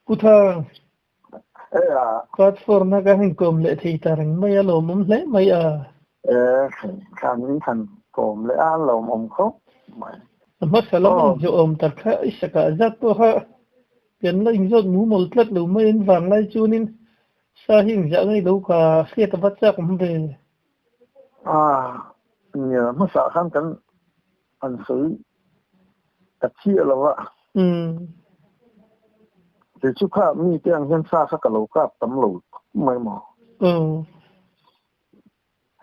Pu Thang, Platform a kan inkawm leh thei ta reng mai a, lawmawm hle mai a. Thlan in han kawm leh a, lawmawm khawp mai. A hmasa lam in zawhawm tak kha i sakah zat pawha kan la inzawt mumal tlat lo mai in vanglai chuanin sa hi engzah ngei lo ka hriat a va chak awm ve. Nia, hmasa khan kan an sawi ta chiah lo a. Kei chu kha mi te ang hian sa kha ka lo kap tam lo khawp mai maw.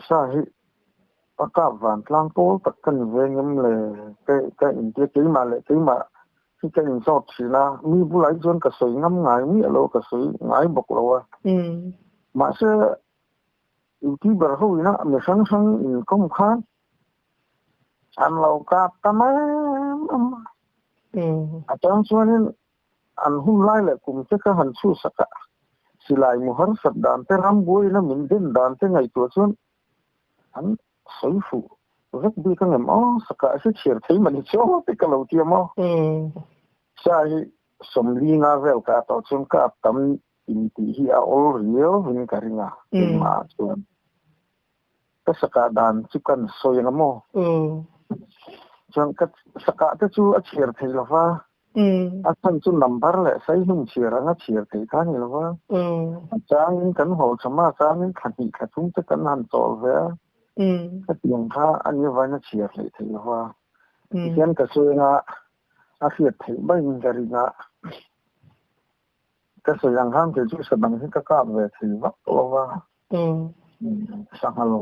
Sa hi a kap vantlang pawl tak ka ni ve ngem le ka intia keimah leh keimah hi ka inzawt thin a, mi bulah hi chuan ka sawi ngam ngai miah lo a, ka sawi ngai bawk lo a. Mahse YouTuber ho ina mi hrang hrang inkawm khan An lo kap ta mai a. A chang chuanin an hun lai leh kum te kha han chhusak a, silai mu harsat dan te, rambuaina min den dan te ngaihtuah chuan an sawi fuh vek bik ang em aw, sakah hi chhiar thei mah ni chu aw te ka lo ti a maw. Sa hi 40 nga vel ka tawh chuan kap tam intih hi a awl riau in ka ring a, keimah ah chuan. Ka sakah dan chu kan sawi ang maw? Chuan ka sakah te chu a chhiar thei lo va, a chhan chu number leh saihlum chhiar anga chhiar thei kha a ni lo va. A changin kan haw tha ma, a changin thla hnih thla thum te kan han chawl ve a, khatiang kha a ni avangin a chhiar hleih thei lo va. Tihian ka sawi anga a hriat theih maiin ka ring a. Ka sawi ang khan kei chu sa dang hi ka kap ve thei vak lo va, sangha lo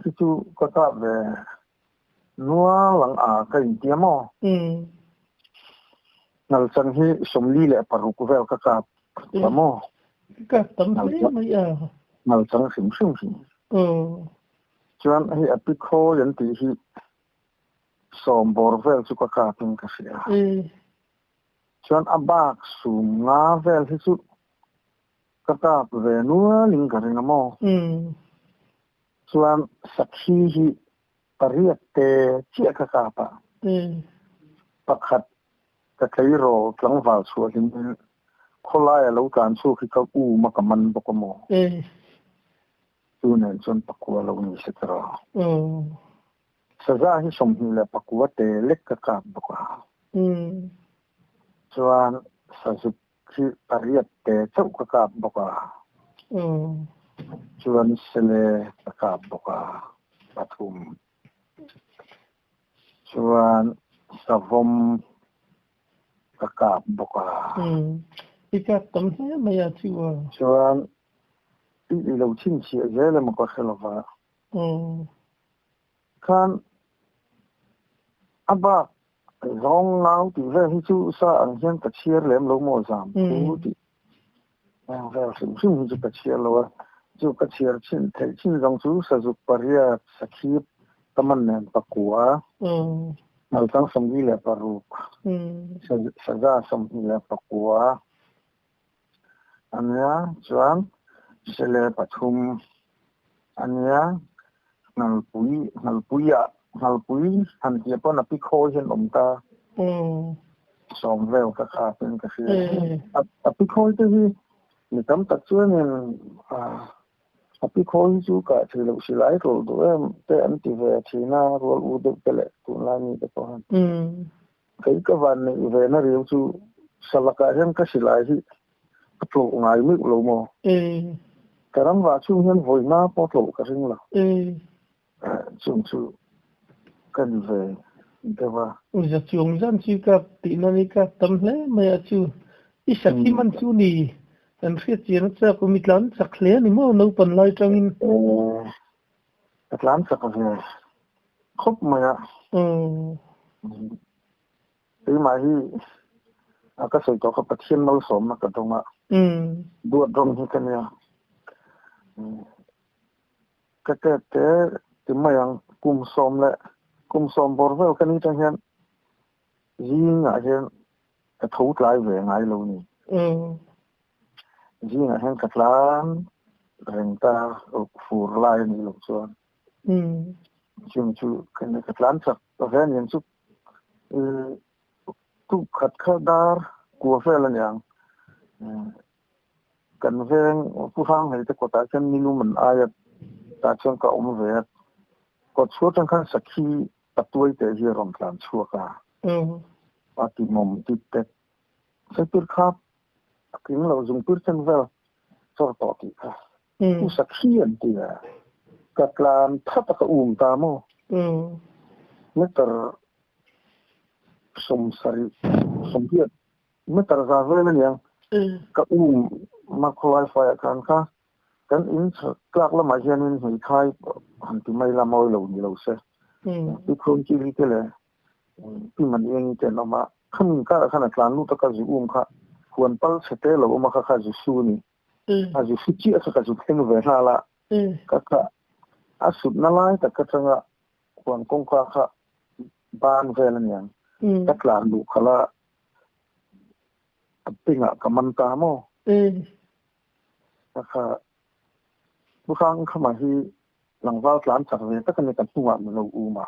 hi chu ka kap ve nual ang a ka intia maw? Nalchan hi 46 vel ka kap ta maw? Ka kap tam hle mai a. Nalchang hrim hrim hrim. Chuan hei a pi khawi an tih hi 10 bawr vel chu ka kapin ka hria. Chuan a bak sum nga vel hi chu ka kap ve nualin ka ring a maw? Chuan sakhi hi pariat te chiah ka kap a, pakhat ka tleirawl tlangval chhuah hlimin khawlaia lo tlan chhuak hi ka um a ka man bawk a maw? Chu nen chuan pakua lo ni se tiraw? Saza hi 29 te lek ka kap bawk a. Chuan sazuk hi pariat te chauh ka kap bawk a. Chuan sele ka kap bawk a, pathum. Chuan savawm ka kap bawk a. I kap tam hle mai a chu a. Chuan i lo chhinchhiah zel emaw ka hre lova. Khan a bak zawng nau tih vel hi chu sa ang hian ka chhiar lem lo maw zam thu tih eng vel hrim hrim hi chu ka chhiar lo a, chu ka chhiar chin theih chin zawng chu sazuk pariat sakhip ka man nen pakua naltang 46 saza 29 ania chuan sele pathum ania ngalpui ngalpui ah ngalpui han tih pawn a pi khawi hian awm ta 10 vel ka khap in ka hria a pi khawi te hi mi tam tak chuanin a pi khawi hi chu kah thei loh silai rawlh duh em te an ti ve thin a rual u deuh te leh tunlai mi te pawh hian. Kei ka van neih ve na riau chu salakah hian ka silai hi a tlawh ngai meuh lo maw? Ka ram vah chhung hian vawi hma pawh tlawh ka ring lo. Chung chu ka ni ve deuh a. Za chuang zan chu ka tihna ni ka tam hle mai a chu. I sakhi man chu ni kan hriat chian a chak awm i tlan chak hle a ni maw naupan lai tangin? Ka tlan chak ve khawp mai a. Keimah hi a ka sawi tawh kha Pathian malsawmna ka dawng a. Duat rawng hi ka nia. Ka tet te ti mai ang kum sawm leh kum sawm bawr vel ka ni tang hian zingah hian ka tho tlai ve ngai lo ni. Zingah hian ka tlan reng ta fur lai a nih loh chuan. Chung chu ka tlan chak ve a niang chu tuk khat kha dar kua vel a niang. Kan veng Pu Hranghlei te kawtah khian nilum an ai a, tah chuan ka awm ve a. Kawt chhuah atang khan sakhi patuai teh hi a rawn tlan chhuak a. A ti mawm ti tek. Saipir kha a tling lo zungpir chen vel chawr tawh tih kha. Pu sakhi an ti a. Ka tlan that a ka um ta maw? Meter 70, 80 Meter za vel aniang ka um ma khawlai faiah khan kha kan in tlak lamah hianin hmeithai han ti mai la mawi lo ni lo se. Pi Khuangkili te leh Pi Maniengi te an awm a, khami inkarah khan a tlan lut a ka zu um kha huan pal chhe te lo awm a kha kha zu su ni. A zu su chiah kha ka zu thleng ve nghal a, ka kha a sutna lai tak atanga huan kawngka kha ban vel aniang ka tlan luh khalh a, a pingah ka man ta maw? Ka kha Pu Hrang Khama hi tlangval tlan chak ve tak a ni, ka hnungah min lo um a,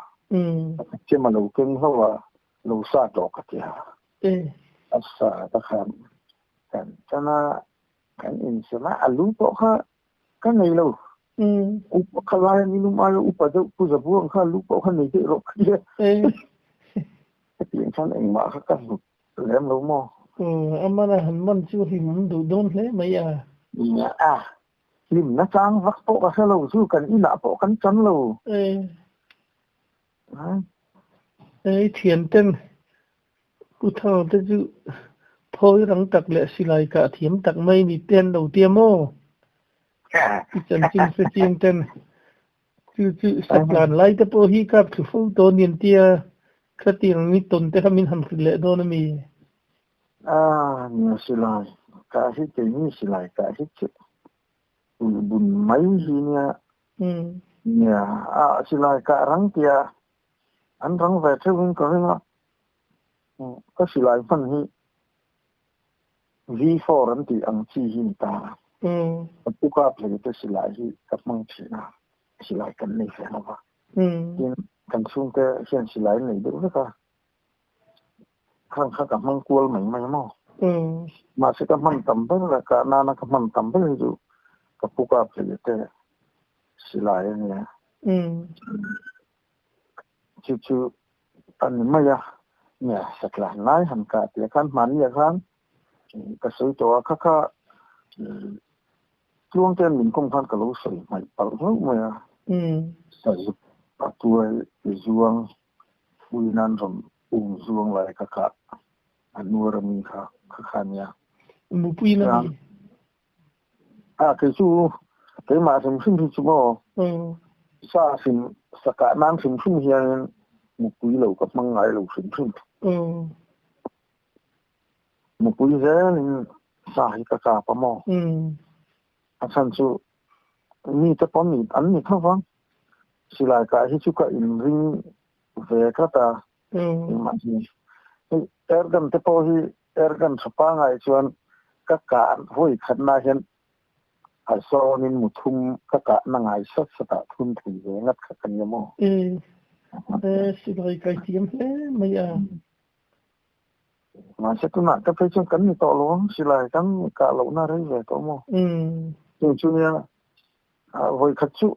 ka chem a lo keng hlauh a, lo sa tawh ka ti a, a sa ta khan kan chan a, kan insem a, a lu pawh kha ka nei lo. Upa kha lai a ni lum aia upa deuh Pu Zabuang kha lu pawh kha nei daih rawh ka ti a. Hetiang chuan engmah kha ka hlut lem lo maw? Amana han man chu hlim duh dawn hle mai a. Nia a, hlimna chang vak pawh ka hre lo chu kan inah pawh kan chan lo. I thianten Pu Thanga te chu phawi rang tak leh silai kah thiam tak mai ni te an lo tia maw? I chanchin hre chiang ten chu chu saklan lai te pawh hi kap thlu fo dawn ni an tia, khatiang ni tawn te kha min han hrilh leh dawn a mi? Ah, nia silai kah hi keini silai kah hi chu ulh bun mai hi nia. Nia, ah silai kah rang tia an rang ve theuhin ka ring a. Ka silai hman hi V4 an tih ang chi hi ni ta. Ka pu kap hlei te silai hi ka hmang thin a, silai kan nei ve lo va. Tin, kan chhungte hian silai an nei deuh vek a, khang kha ka hmang kual mai mai maw. Mahse ka hman tam ber leh kah nana ka hman tam ber hi chu ka pu kap hlei te silai a nia. Chu chu a ni mai a, nia satlan lai han kah tih ah khan hmanni ah khan ka sawi tawh a, kha kha tluang te an min kawm khan ka lo sawi hmaih palh hlauh mai a, sazuk a tuai zuang ui nan rawn um zuang lai kha kha a nuar ami kha kha kha nia. Mupui na mi. A kei chu keimah hrim hrim hi chu maw sa hrim sa kah nan hrim hrim hianin mupui lo ka hmang ngai lo hrim hrim. Mupui zelin sa hi ka kap a maw. A chhan chu mite pawh an an ni tho vang. Silai kah hi chu ka inring ve tlat a. Engmah hi hei airgun te pawh hi airgun tha pangai chuan ka kah vawi khatna hian a zawnin mu thum ka kahna ngai sat sat ah thun thei ve ngat kha ka nia maw. E silai kai thiam hle mai a. Mahse tunah te phei chuan kan ni tawh lo ang silai kan kah lohna rei ve tawh maw. Chung chu nia vawi khat chu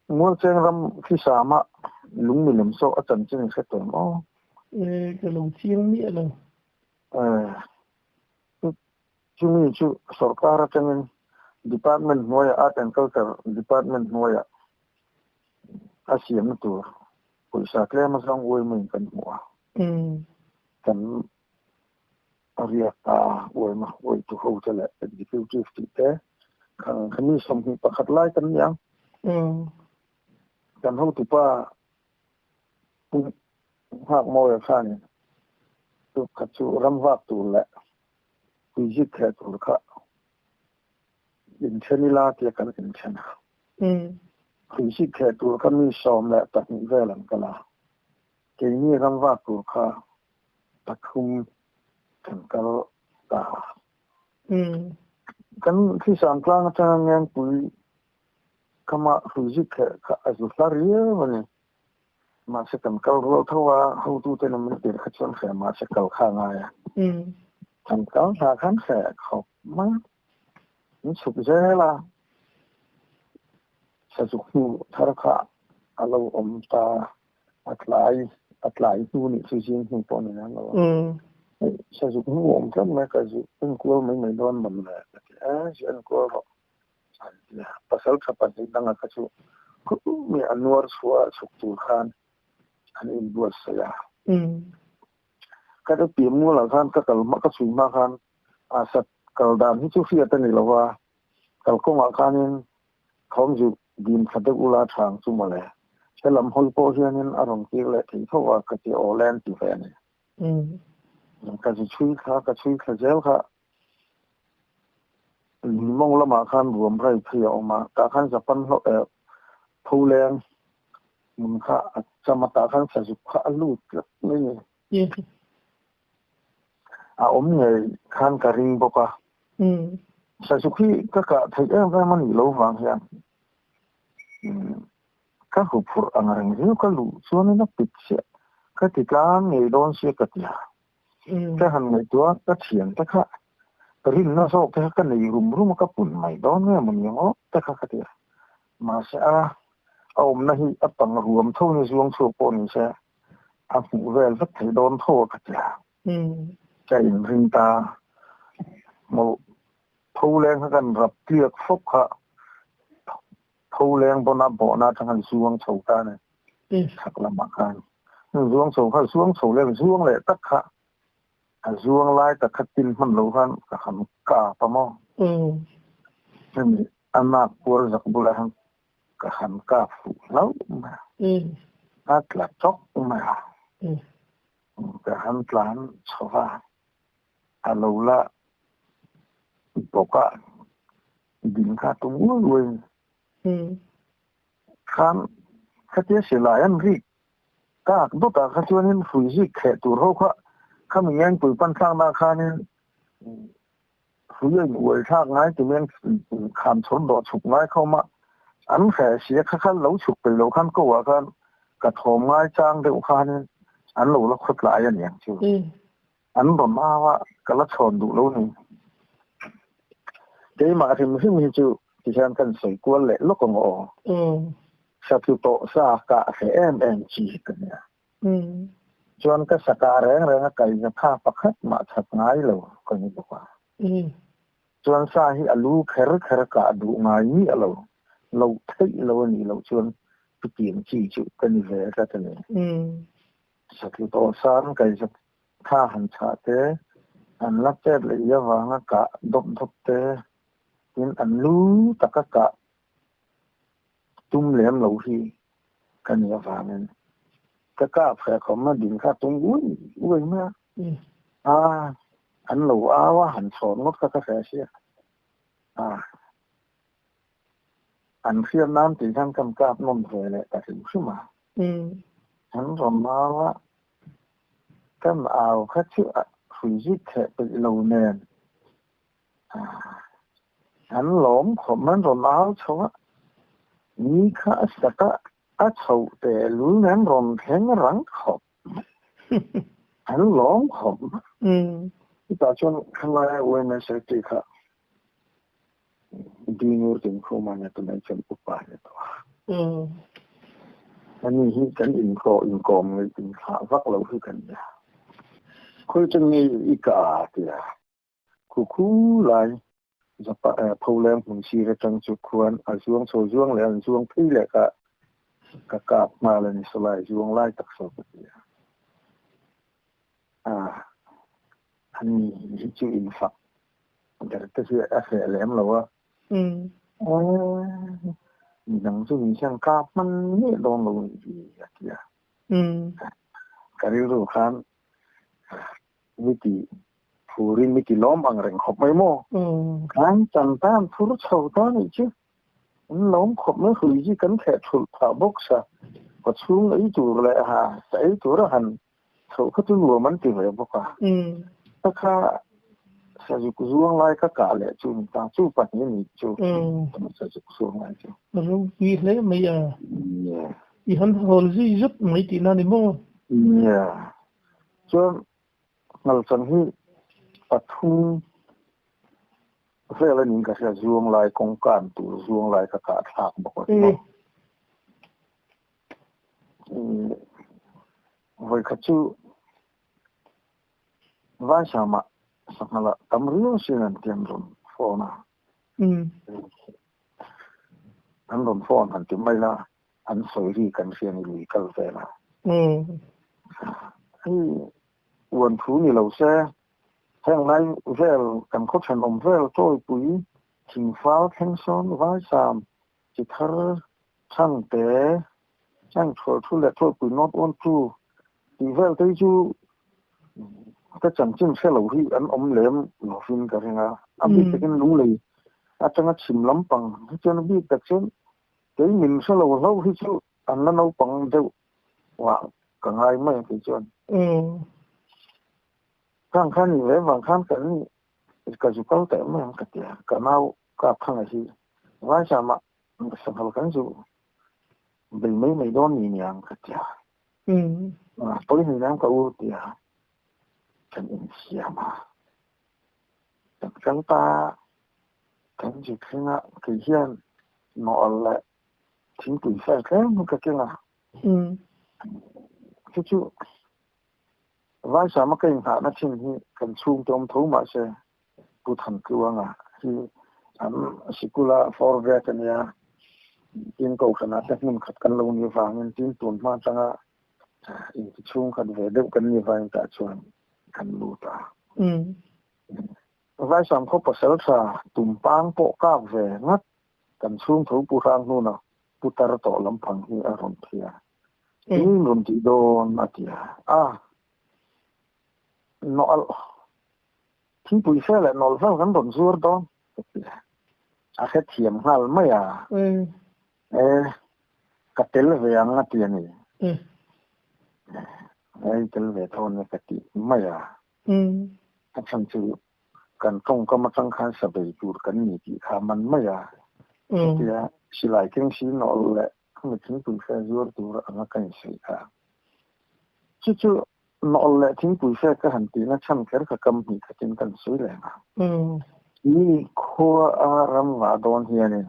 Mualcheng ram hrisama lung milem saw a chanchin i hre tawh em aw? E, ka lo chiang miah lo. E, chumi chu sorkar atangin department hnuaiah Art and Culture department hnuaiah a siamna tur pawisa tlem azawng uaimaiin kan hmu a. Kan riak ta uaima uaitu ho te leh executive tih te kha mi 21 lai kan ni ang. Kan hotupa Pu Nghakmawia khanin kha chu ramvak tur leh puizik theh tur kha inthen ila tia kan inthen a. Puizik theh tur kha mi 12 vel an kal a. Keini ramvak tur kha pathum kan kal ta. Kan Hrisang tlang atanga Ngengpui kama hruizik kher kha a zu hla riau a ni. Mahse kan kal rual tho a, hotute in min tir kha chuan hria mahse kal kha a ngai a. Kan kal hna khan hreh khawp mai. An chhuk zel a, sazuk hnu thar kha a lo awm ta, a tlai a tlai hnu nih chu zing hnu pawh ni lem lo a. Hei sazuk hnu awm tlat mai ka zu enkual mai mai dawn mawn le ka ti a, zu enkual rawh an ti a. Pasal tha pahnih danga kha chu khumi a nuar chhuah a chhuk tur khan an inbuatsaih a. Ka te pian mualah khan ka kal hma ka chhui hma khan a sat kal dan hi chu hriat a ni lo va, kalkawngah khanin thawm zuk dim thla deuh ula chhang chu mawle. He lam hawi pawh hianin a rawn kir leh thei tho a ka ti aw len ti ve a ni. Ka zu chhui kha ka chhui thla zel kha Mawng lamah khan ruam rai phei a awm a, tah khan Japan hlawh eh pho leng hmun kha a cham a, tah khan sazuk kha a lut tlat mai ni. A awm ngei khan ka ring bawk a. Sazuk hi ka kah theih em em a nih lo vang hian ka huphurh ang reng viau ka luh chuanin a pit chiah ka ti tlang ngei dawn sia ka ti a. Ka han ngaihtuah a, ka thian te kha rinna zawk te kha ka nei rum rum a, ka pun mai dawn nge maw ni ang aw te kha ka ti a. Mahse a awmna hi a pang ruam tho ni zuang chhuak pawh ni se a hmuh vel vek thei dawn tho a ka ti a. Ka inring ta maw tho leng kha kan rap tliak fawk kha tho leng bawna bawhna atang khan zuang chho ta a ni. Chhak lamah khan zuang chho kha zuang chho leh zuang leh tak kha a zuang lai tak kha tin hman lo khan ka han kap a maw. Hemi a nak puar zak bulah hian ka han kap fuh hlauh mai a. A tla chawk mai a. Ka han tlan chho va a lo la bawk a ding kha tum uai uai. Khan khatia silai an rik tak dawtah kha chuanin hrui zik kheh tur ho kha khami ngengpui pan thlakna khanin hrui a in uai thlak ngai ti men kham chhawr dawh chhuk ngai kha awm a, an hreh sia kha khan lo chhuk peih lo khan ko ah khan ka thawm ngai chang deuh khanin an lo la khawtlai a niang chu. An rawn au a, ka la chhawn duh lo ni. Keimah hrim hrim hi chu tihian kan sawi kual leh lawk ang aw. Sa tlu tawh sa kah hreh em em chi hi ka nia. Chuan ka sa kah reng reng a kai za tha pakhat mah that ngai lo ka ni bawk a. Chuan sa hi a lu kher kher kah duh ngai miah lo, loh theih lo a nih loh chuan chutiang chi chu ka ni ve tlat a ni. Sa tlu tawh sa an kai za Thla han chhah te, an la chet leh i avanga kah dawp dawp te, tin an lu taka kah tum lem lo hi ka ni avangin ka kap hreh khawm a ding kha tum ui ui mai a. A, an lo au a, han chhawn ngawt kha ka hreh sia. A, an hriat nan tih hian kan kap nawm ve leh ta hrim hrim a. An rawn au a, Kan au kha chu a hrui zit theh peih lo nen an lawm khawp an rawn au chho a, ni kha a sak a, a chhoh tehlul nen rawn thleng rang khawp mai, an lawm khawp mai. Chutah chuan khalaia UMSLT kha Dingur Tinkhuma nia tunah chuan upa a ni tawh a. Ani hi kan inhlawh inkawm ngaih inthlah vak lo hi kan nia. Khawi chu nge i ka a tia. Khu khu lai Zapa Pholeng hmun sir atang chu khuan a zuang chho zuang leh an zuang phei leh kha ka kap nghal a ni sawlai zuang lai tak saw ka ti a. Ani hi chu infak Der te hi a hreh lem lo a. Midang chu ni hian kap hman miah dawn lo ni hi a ti a. Ka rilru khan mi ti phurin mi ti lawm ang reng khawp mai maw. Kan chan tan phur chho ta nih chu. An lawm khawp mai hrui hi kan thleh thulh phah bawk sa. Kawchhung ei tur leh ha sa ei tur a han Chhoh kha chu nuam an ti ve bawk a. Ka kha sazuk zuang lai ka kah leh chu ni ta, chu pahnih ni chu sazuk zuang lai chu. Ropui hle mai a. I han hawl zui zut mai tihna ni maw? Nia. Chuan Ngalchang hi. Pathum vel a niin ka hria, zuang lai kawng kan tur zuang lai ka kah thlak bawk a ni maw. Vawikhat chu Vaisama sanghala tam riau sin an ti an rawn phone a. An rawn phone han ti mai la, an sawi ri kan hria ni lui kal vel a. Hei uan thu ni lo se, heng lai vel kan khaw thenawm vel tawipui thingfal thleng sawn Vaisam chi thar Thangte, heng thual thu leh thualpui nawt awn tu tih vel te hi chu ka chanchin hre lo hi an awm lem lovin ka ring a. A bik takin lunglei atanga chhim lampang hi chuan a bik tak chuan kei min hre lo hlauh hi chu an la naupang deuh vah ka ngai mai kei chuan. Khang khan ni ve vang khan kan ka zu kal teh mai ang ka ti a, ka nau kap thanga hi Vaisama Sanghal kan zu bei mai mai dawn ni niang ka ti a. Pawi hei nan ka u ti a kan insiam a. Kan kal ta kan zu thleng a, kei hian nawh leh thingpui fer tlem hi ka keng a. Chu chu Vaisama ka inghahna thin hi kan chhungte awm tho mahse Pu Thantluanga hi an sikula for grade a nia, tin kohhranah te hmun khat kan lo nih vangin tin tun hma atanga inti chhung khat ve deuh kan nih vangin tah chuan kan lut a. Vaisam khaw pasal tha tumpang pawh kak ve ngat kan chhung tho Pu Hranghnuna putar tawh lampang hi a rawn thia. Tin rawn tih dawn a ti a. A nawlh thingpui fe leh nawlh vel kan rawn zuar dawn ka ti a. A hrethiam nghal mai a. E, ka tel ve ang a ti a ni. E, i tel ve dawn e ka ti mai a. A chhan chu kan tawngkam atang khan sa bei tur kan ni tih kha man mai a. Chutia silai keng si nawlh leh Khami thingpui fe zuar tur anga ka insawi kha. Chu chu nawlh leh thingpui fe ka han tihna chhan kher kha kam hnih khatin kan sawi leh ang a. Mi khua a ram vah dawn hianin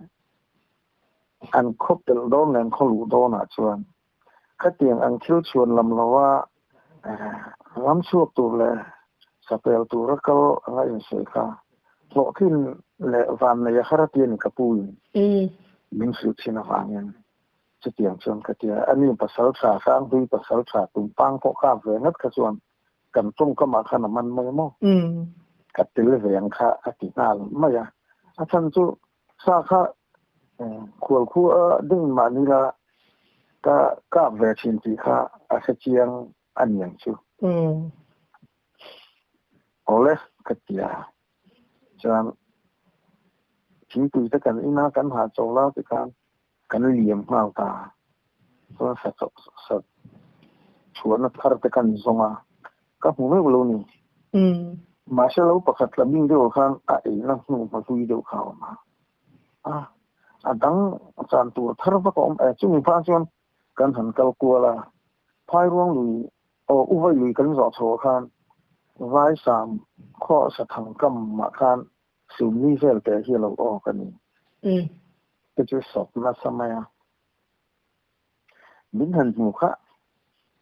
an khaw pelh dawn leh an khaw luh dawnah chuan khatiang ang thil chhuan lam lova ram chhuak tur leh sapel tura kal anga insawi kha hlawhtlin leh vannei a har a ti a ni ka pu in min hrilh thin avangin chutiang chuan ka ti a, ani pasal tha Hranghlui pasal tha tumpang pawh kap ve ngat kha chuan kan tawngkamah khan a man mai maw? Ka tel ve ang kha a ti nghal mai a, a chhan chu sa kha khual khu a ding mahni la ka kap ve thin tih kha a hre chiang a ni ang chu. Awle ka ti a, chuan thingpui te kan in a, kan hah chaw la tikhan kan liam nghal ta. Chuan sa sa chhuahna thar te kan zawng a, ka hmu meuh lo ni. Mahse lo pakhat tla bing deuh khan a eina hnu hma hlui deuh kha a awm a, a a dang chan tur thar vak a awm e. Chumi hma chuan kan han kal kual a, Phairuang lui aw Uvai lui kan zawh chhoh khan Vaisam khaw sathang kam ah khan Sumni vel teh hi a lo awk a ni. Te chu sawp nasa mai a. Min han hmu kha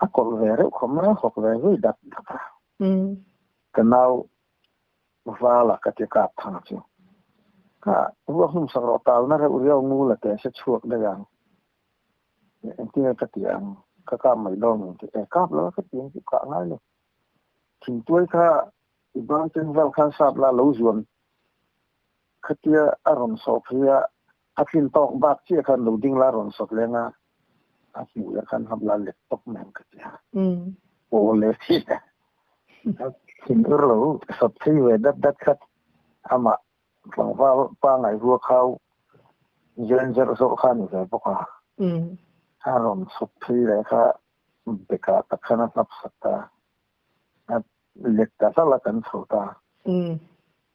a kawlh ve reuh khawp mai a, hawk ve zui dat dat a. Ka nau vala ka ti kap thang chu. Kha ruak hnum sak rawh talna reuh riau ngu la teh se chhuak daih ang. Engtin nge ka ti ang, ka kap mai dawn ang ti. E kap lo a ka ti ang chu kah ngai lo. Thingtuai kha I ban chen vel khan sap la lo zuan khatia a rawn sawh phei a, a tlin tawk bak chiah khan lo ding la rawn sawt leng a, a hmuh ah khan hap la let tawp mai ang ka ti a. Aw le ti a, a thin ur lo sawt phei ve dat dat khat amah tlangval pangai rua khau zen zerh zawrh kha a ni ve bawk a, a rawn sawt phei leh kha bekah tak khan a hnap sat a. A let ta hlauh a kan chho ta.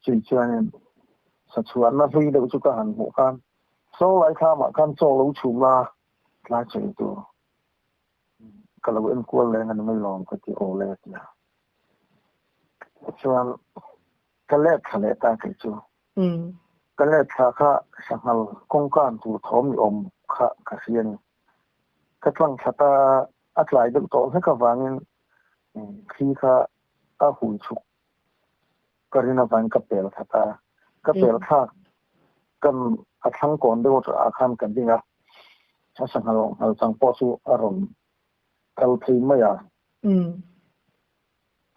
Chui chuanin sa chhuanna hlui deuh chu ka han hmuh khan saw lai thlamah khan chaw lo chhum la tlai chei tur ka lo enkual leng a ni mai lawm ka ti aw le a ti a. Chuan. Ka let thla leh ta kei chu. Ka let thla kha sanghal kawngkan tur thawm ni awm kha ka hria ni. Ka tlang thla ta a tlai deuh tawh hlek avangin thli kha a hui chhuk ka rin avangin ka pel thla ta. Ka pel thlak kan a thlang kawn deuh ah khan ka ding a, a sanghal nghal chang pawh chu a rawn kal phei mai a.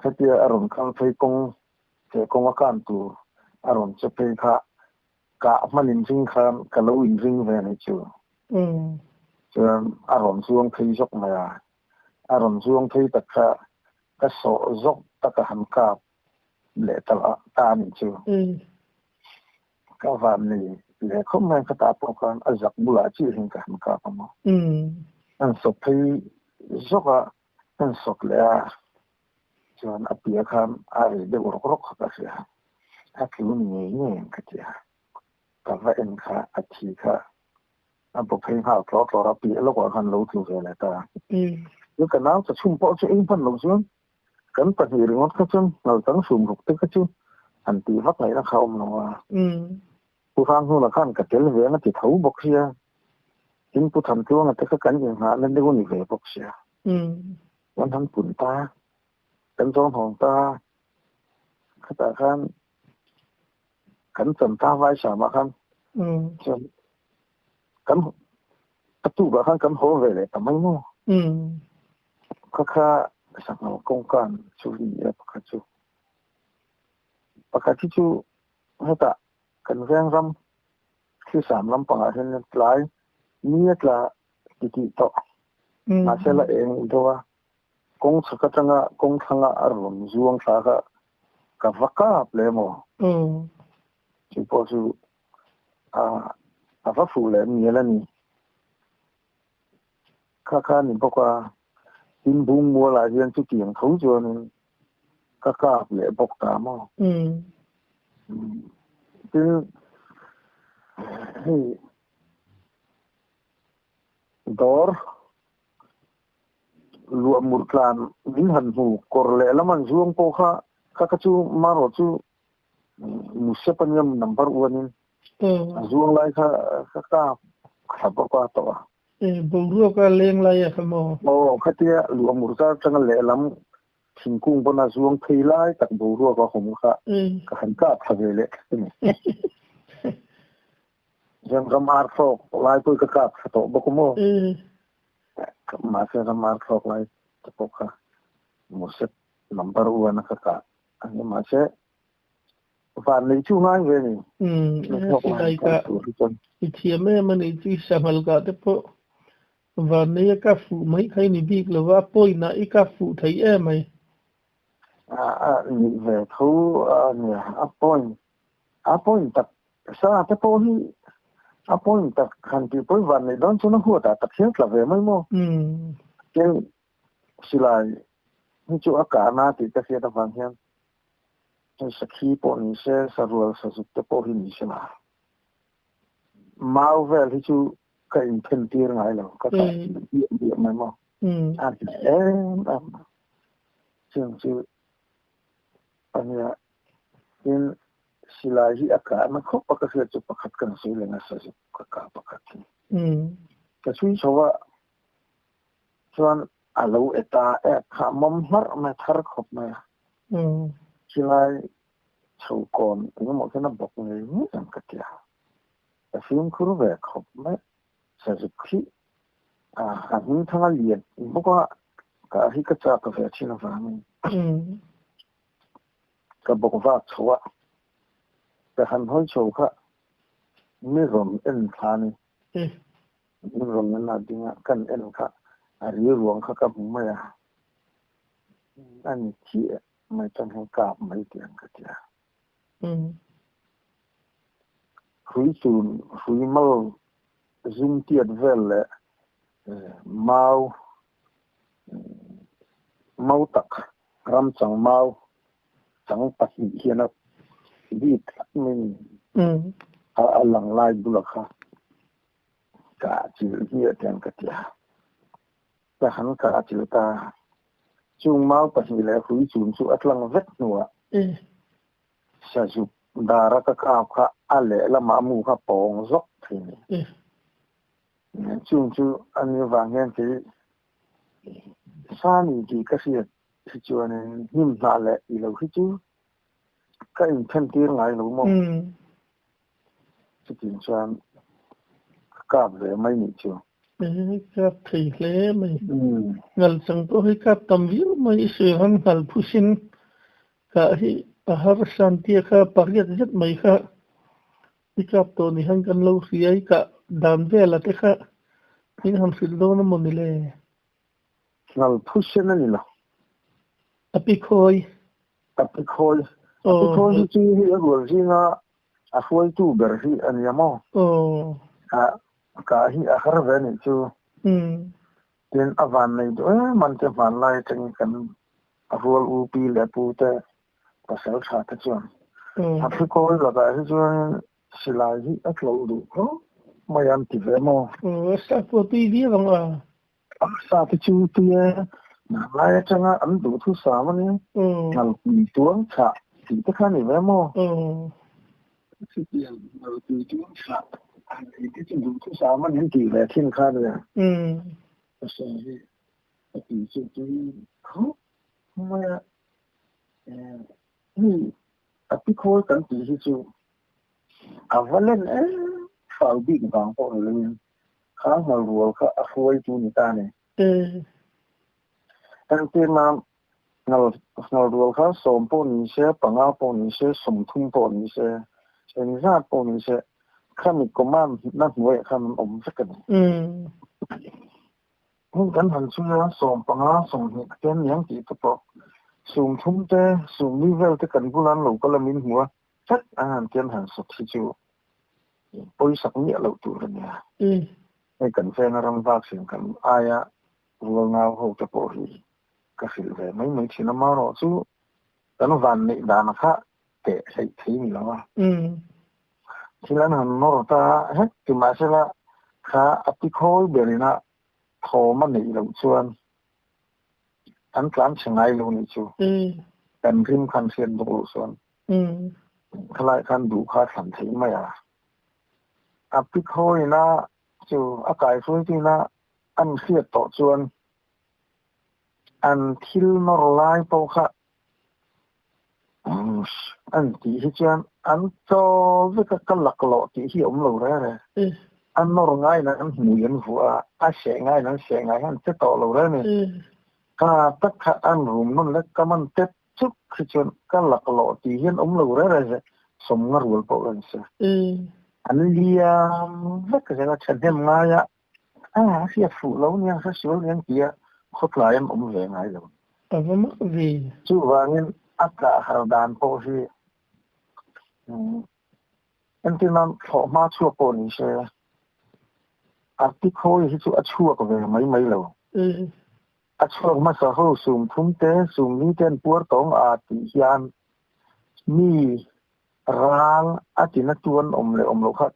Hetia a rawn kal phei kawng he kawng a kan tur a rawn che phei kha kah hman inring khan ka lo inring ve a ni chu. Chuan a rawn zuang phei zawk mai a, a rawn zuang phei tak kha ka sawh zawk tak a han kap leh ta ta a ni chu. Ka van nei leh khawp mai ka tah pawh khan a zak bulah chiah hian ka han kap ang aw. An sawp phei zawk a. Kan sawk leh a, chuan a piah khan a ri deuh rawk rawk kha ka hria. A tlu ni ngei ngei ang ka ti a. Ka va en kha a thi kha a bu phei nghal tlawr tlawr a, piah lawkah khan lo tlu ve leh ta. Chu ka nau cha chhum pawh chu ei hman lo chuan kan pahnih ringawt kha chuan ngal chang hrum ruk te kha chu han tih vak ngaihna kha a awm lo a. Pu Hranghnuna khan ka tel ve ang a ti tho bawk sia. Tin Pu Thamtluanga te kha kan inghahna deuh a ni ve bawk sia. Kan han pun ta, kan zawng hnawng ta, khatah khan kan chan ta vai samah khan chuan kan a tukah khan kan haw ve leh ta mai maw. Kha kha sanghal kawngkan chu a ni a pakhat chu. Pakhat hi chu hetah kan veng ram thlisam lampangah hian tlai ni a tla ti tih tawh. Mahse la eng deuh a, kawng chhak atanga kawng thlanga a rawn zuang thla kha ka va kap leh maw? Chu pawh chu a va fuh leh mial a ni. Kha kha ni bawk a, tin bung mualah hian chutiang tho chuanin ka kap leh bawk ta maw? Tin hei Dawr luah mur tlan min han hmu kawr leh lam an zuang pawh kha kha kha chu marawh chu Musep a nia number one in a zuang lai kha ka kap thla bawk a tawh a. Boruak a leng lai a kha maw? Aw khatia luah mur zar atanga lehlam thingkung pawn a zuang phei lai tak boruak a awm kha ka han kap thla ve leh tlat a ni. Hian ram ar thlawk lai pawh ka kap thla tawh bawk a maw? Mahse ram ar thlawk lai te pawh kha Mosep number one a ka kah a ni. Mahse van nei chu ngai ve ni. Umm silai kah i thiam em a nih chu i sanghal kah te pawh van nei a kap fuh mai kha i ni bik lo va, a point ah i kap fuh thei em mai. A nih ve tho a nia, a point a point tak Sa te pawh hi a point tak han tih pawhin van neih dawn chuan a huat ah tak hian tla ve mai maw? Tin, silai hi chu a kahna tih ka hriat avang hian hei sakhi pawh ni se, sarual sazuk te pawh hi ni se la, mau vel hi chu ka inthen tir ngai lo, ka kah biah biah mai maw? A hneh em em a, chung chu a nia. Tin, silai hi a kahna khawp a ka hriat chu pakhat kan sawi leh nasa zawk ka kah pakhat hi. Ka chhui chho a, chuan a lo e ta ek kha a mawm hmarh mai, thar khawp mai a. Silai chho kawn engemaw khian a bawk ngei ngei ang ka ti a. Ka fimkhur ve khawp mai, sazuk hi a hming thang a lian bawk a, kah hi ka chak ve thin avangin. Ka bawk vak chho a, ka han hawi chho kha mi rawn en thla ni. Mi rawn en a ding a, kan en kha a rilruang kha ka hmu mai a, a ni chiah mai chuan hei kap mai tih ang ka ti a. Hrui chun, hrui mal zum tiat vel leh mau Mau tak, ram chang mau chang pahnih hian a bik tlat mai ni. A lang lai bula kha ka chilh hmiah tiang ka ti a. Ka han kah chilh ta. Chung mau pahnih leh hrui chun chu a tlang vek hnuah. Sazuk dara ka kap kha a lehlamah a mu kha pawng zawk thin. Chung chu a ni vang hian kei Sani tih ka hriat hi chuanin hnim hnah leh i lo hi chu ka inthen tir ngai lo maw? Chutiang chuan ka kap ve mai nih chu. Kap thei hle mai. Ngal chang pawh hi kap tam viau mai i sawi ang ngal phusin kah hi a harsan tia kha pariat zet mai kha i kap tawh ni hian kan lo hria i kah dan vel a te kha min han hrilh dawn a maw ni le? Ngal phusin a ni lo. A pi khawi. A pi khawi. A pi khawi hi chu hei a rual zinga a hruaitu ber hi a nia maw? Kah hi a har ve a nih chu. Tin, a van nei duh em an ti hmanlai atangin kan rual u pi leh pu te pasal tha te chuan a pi khawi lakah hi chuanin silai hi a tlo duh khawp mai an ti ve maw? A sa pawh tui viau ang a. A sa te chu tui e, hmanlai atanga an duhthusam a nia, ngalpui tuang chhah tih te kha a ni ve maw? Chutiang ngalpui tuang chhah han ei te chu duhthusam a ni tih ve thin kha a nia. Ka sawi hi ka tih chu tui khawp mai a, hei a pikhawl kan tih hi chu a va len em fal bik vang pawh ni loin Kha ngal rual kha a hruaitu ni ta ni. Engtir nan ngal ngal rual kha sawm pawh ni se, panga pawh ni se, sawmthum pawh ni se, engzat pawh ni se, khami command na hnuaiah khan an awm vek a ni. Heng kan han chhui a, sawm panga, sawmhnih te an niang tih te pawh, sumthum te, sumli vel te kan bula an lo kal a min hmu a, Chat a han tian han sawt hi chu pawisak miah loh tur a nia. Hei kan veng a ram vak sin kan aia rual nau ho te pawh hi ka hrilh ve mai mai thin a, marawh chu kan van neih dan kha teh hleih thei ni lo a. Thil an han nawr ta hek ti mahsela kha a pi khawi berin a thawm a neih loh chuan an tlan chhe ngai lo nih chu. Kan rim khan hriat bawk loh chuan. Khalai khan duh kha thlan theih mai a. A pi khawina chu a kaihruaitina an hriat tawh chuan an thil nawr lai pawh kha an tih hi chuan an chaw vek a, ka laklawh tih hi a awm lo reng reng. A nawr ngaiin an hmui an vuah a, a seh ngaiin an seh ngai khan an che tawh lo reng a ni. Kha tak kha an rum nawn lek ka man tep Chuk hi chuan ka laklawh tih hian awm lo reng reng se, sawmnga rual pawh ka ni se. An liam vek zel a, thahnem ngai a, a hriat fuh lo nia, hre sual nia an ti a, khawtlai an awm ve ngai lo. A va mak ve. Chuvangin a tlah har dan pawh hi entir nan thlawh hma chhuak pawh ni se, Artikhawi hi chu a chhuak ve mai mai lo. A chhuak hmasa ho sumthum te, sumli te an puar tawng a tih hian mi ral a tina tu an awm leh awm loh kha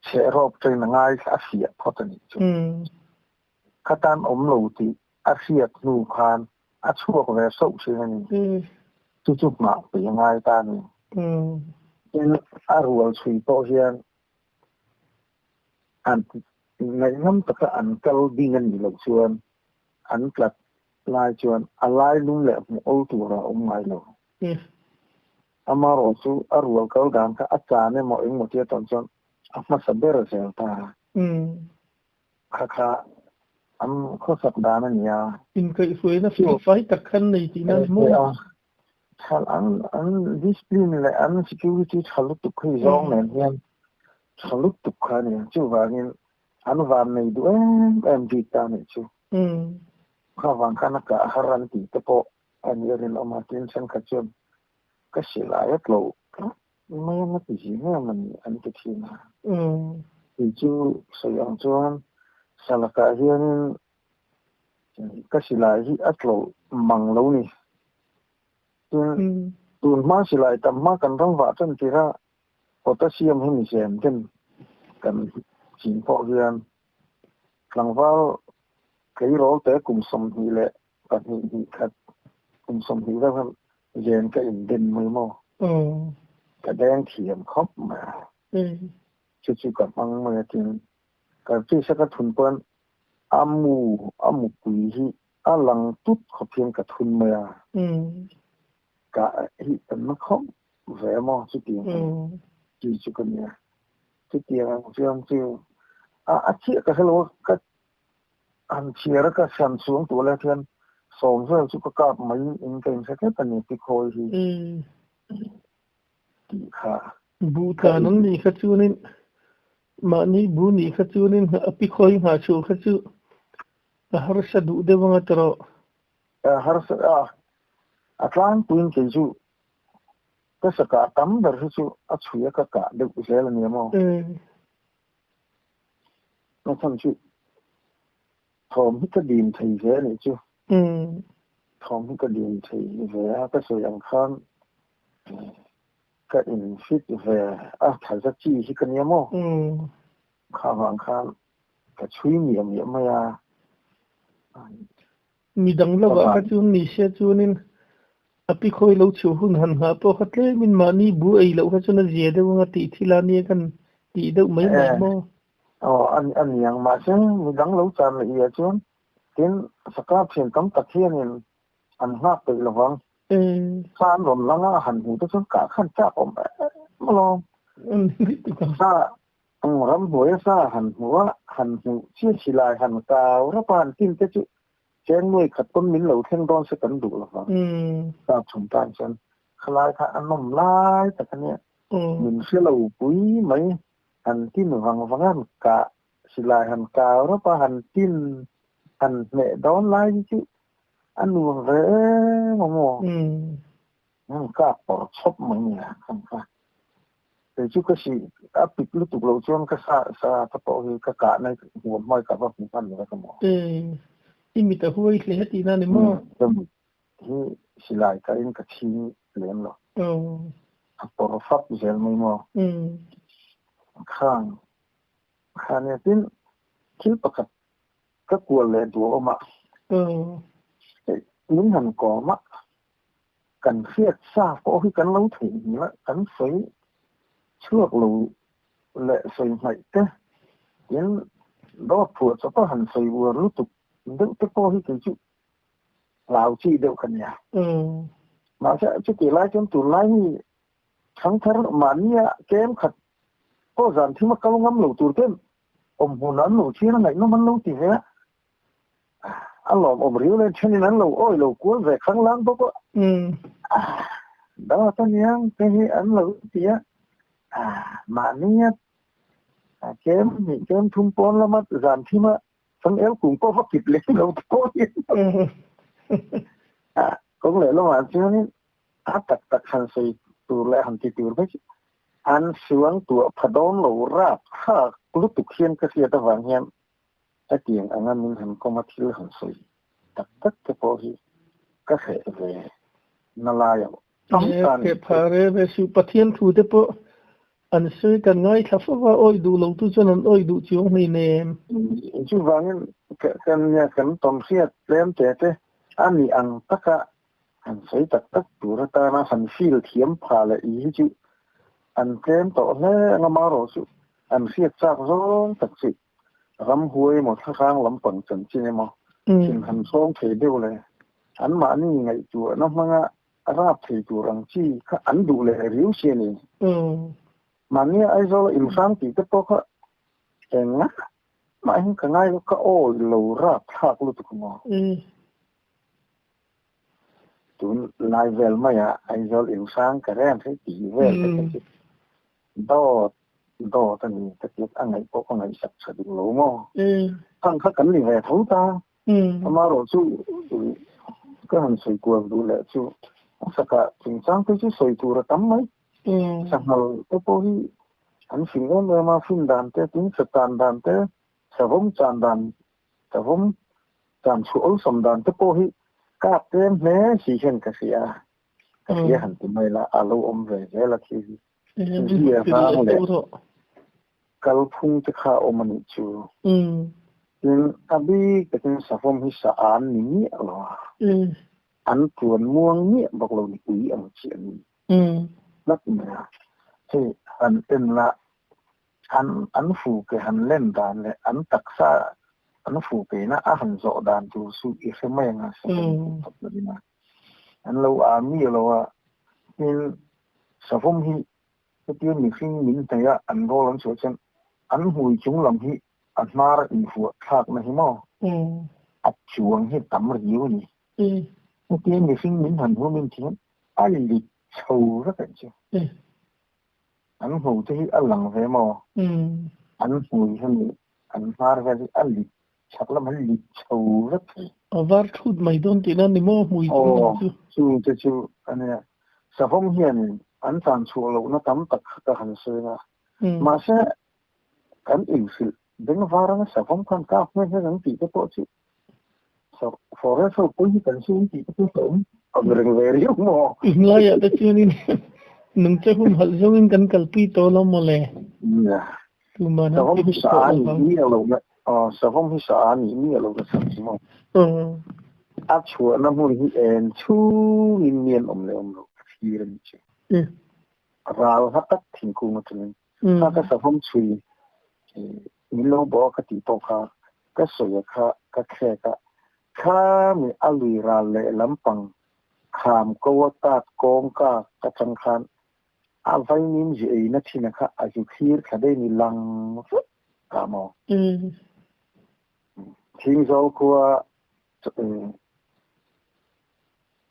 chheh rawp ṭain a ngai a fiah phawt a nih chu. Khatan awm lo tih a hriat hnu khan a chhuak ve soh ṭhin a ni. Chu chu hmah pui a ngai ta a ni. Tin, a rual chhui pawh hian an ngaihnawm taka an kal ding a nih loh chuan an tlat lai chuan a lai lum leh hmuh awl tur a awm ngai lo. Amaherawh chu a rual kal dan kha a chan emaw engmaw tia tawn chuan a hmasa ber zel ta. Kha kha an khawsak dan a nia. Inkaihhruaina felfai tak khan nei tihna a ni maw? Thal an an discipline leh an security tha lutuk hi zawng nen hian tha lutuk kha a ni. Chuvangin an van nei duh em em bik ta nih chu. Kha vang khan a kah har an tih te pawh a ni a rinawm a, tin thenkhat chuan ka silai a tlo tlat mai ang a ti zing em a ni an ti thin a. Kei chu sawi ang chuan salakah hianin Ka silai hi a tlawh mang lo ni. Tin, tun hma silai tam hma kan ram vah tan tirh a, potassium hi mi zem den kan chin pawh hian tlangval tleirawl te kum 22 hnih khat kum 20 vel khan zen ka in den mai maw? Ka deng thiam khawp mai a. Chu chu ka hmang mai a tin ka tisa ka thun pawn a mu a mupui hi a lang tut khawp hian ka thun mai a. Ka hi kan na khawp ve maw chutiang ang chi chu ka nia. Chutiang ang chuan chu a a chiah ka hrelo a ka han chhiar a ka hran chhuang tur lai khian sawm vel chu ka kap mai in ka inhre tlat a ni tikhawi hi tih kha. Bu tlan an nih kha chuanin mahni bu nih kha chuanin a pikhawi nghah chhuah kha chu a harsa duh deuh anga ti rawh. Harsa a, a tlangpuiin kei chu ka sa kah tam ber hi chu a chhui a ka kah deuh zel a nia maw? A chhan chu thawm hi ka dim thei ve a nih chu. Thawm hi ka dim thei ve a, ka sawi ang khan ka in fit ve a, thaza chi hi ka nia maw? Kha vang khan ka chhui miah miah mai a. Midang lovah kha chuan ni se chuanin a pi khawi lo chhuah hun han nghah pawh kha tlemin mahni bu ei loh kha chuan a zia deuh anga tih thil a nia kan tih deuh mai mai maw? Aw a niang mahse midang lo chan leh iah chuan tin sakap thian tam tak hianin an nghak peih lovang. Sa an rawn lang a han hmuh te chuan kah khan chak awm em alawm. Sa Ramhnuai a sa han hmu a, han hmuh chiah silai han kau rap a, han tin te chu cheng nuai khat pawn min lo thleng dawn se kan duh lo vang. Sap chhung tan chuan khalai kha a nawm lai tak a nia, min hre lo pui mai, han tin vang vang a, han kah silai han kau rap a, han tin han hmeh dawn lai hi chu a nuam ve em a maw. Kap pawr chawp mai nia khan kha. Kei chu ka si a pik lutuk loh chuan ka sa sa ka pawh hi ka kah na huam hmai ka va hmu hman lo ka maw. I mit a huai hle tihna ni maw? Ka mit hi silai ka in ka chhing lem lo. A pawr fap zel mai maw? Khang khania tin thil pakhat ka kual leh duhawm a. Min han kawm a. Kan hriat sa pawh hi kan lo theihnghilh a, kan sawi chhuak lo leh sawi hmaih te, tin dawt phuah chawpa han sawi uar lutuk deuh te pawh hi kei chu hlau chi deuh ka nia. Mahse chutih lai chuan tunlai hi thangthar mahnia kem khat pawh zan thim a kal ngam lo tur ten awmhmun an lo chhiar a ngaihnawm an lo ti ve a. A lawmawm riau le thenin an lo awi lo kual ve khanglang bawk a. Dawt aniang te hi an lo ti a. Mahnia kem hnih kem thum pawn lama zan thim a changel kung pawh va kip lem lo te pawh hi kawng leh lamah chuanin a tak tak han sawi tur leh han ti tur vek an suang tuah pha dawn lo rap thlak lutuk hian ka hriat avang hian Hetiang anga min han kawm a thil han sawi tak tak te pawh hi ka hreh ve na lai a tam ta ni. Hreh phah re ve suh. Pathian thu te pawh an sawi kan ngaithla fo va, awih duh lo tu chuan an awih duh chiang hlei nem. Chuvangin kan nia kan tawn hriat tlem te te a nih ang taka han sawi tak tak tur atana han feel thiam phah leh i hi chu an tlem tawh hle anga marawh chu an hriat chak zawng tak chu Ramhuai emaw thlahrang lampang chanchin emaw thin han sawng thei deuh le, anmahni ngaihtuahna hmanga rap thei tur ang chi kha an duh leh riau si a ni. Mahnia Aizawla inhrang tih te pawh kha engah mah hian ka ngai lo, ka awi lo rap thlak lutuk maw. Tun lai vel maia Aizawl inhrang ka reng hei tih vel te kha chu Dawt, dawt a ni ka tih a ngaih pawh ka ngaihsak tha duh lo maw? Khang kha kan ni ve tho ta. Amaherawh chu ka han sawi kual duh leh chu a sakah chungchang te chu sawi tur a tam mai. Sanghal te pawh hi an fing em em a, fin dan te, tin satan dan te, savawm chan dan, savawm chan chhuah awlsam dan te pawh hi kap tlem hle si hian ka hria. Ka hria han ti mai la, a lo awm ve zel a thil hi. Zia vang leh kalphung te kha a awm a nih chu. Tin, a bik takin savawm hi sa an ni miah lo a, an tuan muang miah bawk lo ni ui ang chi an ni tlat mai a. Hei han en la, an an fu ke han len dan leh an taksa an fu peina a han zawh dan tur chu i hre mai ang a, savawm tih tawp lovin a. An lo a mi lo a, tin savawm hi hetia mihring min hnaih a an rawl an chhuah chuan an hmui chung lam hi a hnar invuah thlakna hi maw a chuang hi tam riau a ni. Hetia mihring min han humin thian a lit chho vek ang chu. An hmu te hi a lang ve maw? An hmui hi leh an hnar vel hi a lit chhak lam an lit chho vek thei. A var thut mai dawn tihna a ni maw hmui chung lam chu? Aw, chung te chu a nia. Savawm hianin an tlan chhuah lohna tam tak kha ka han sawi a. Mahse, kan inhrilh bengvar anga savawm khan kap nghe nghe ang tih te pawh chu Forest ho pawh hi kan chhung tih te chu ka awm ang reng ve riau maw? Tunlaiah te chuanin nungcha humhalh zawngin kan kalpui tawh lo maw le? Nia. Tuman an Savawm ti hi duh sa tawh a lo nih vang. miah lo na, aw savawm hi sa a nih miah lo na chhan chu maw? A chhuahna hmun hi en chhungin mi an awm leh awm lo a thlir a nih chu. Ral hla tak thingkung atangin kha ka savawm chhui min lo bawh a ka tih pawh kha ka sawi a kha ka thlek a, khami a lui ral leh lampang kham ko a tat kawngka ka chang khan a vaimim zu eina thin a kha a zu thlir thla daih ni lang vek ta maw? Thingzawl khua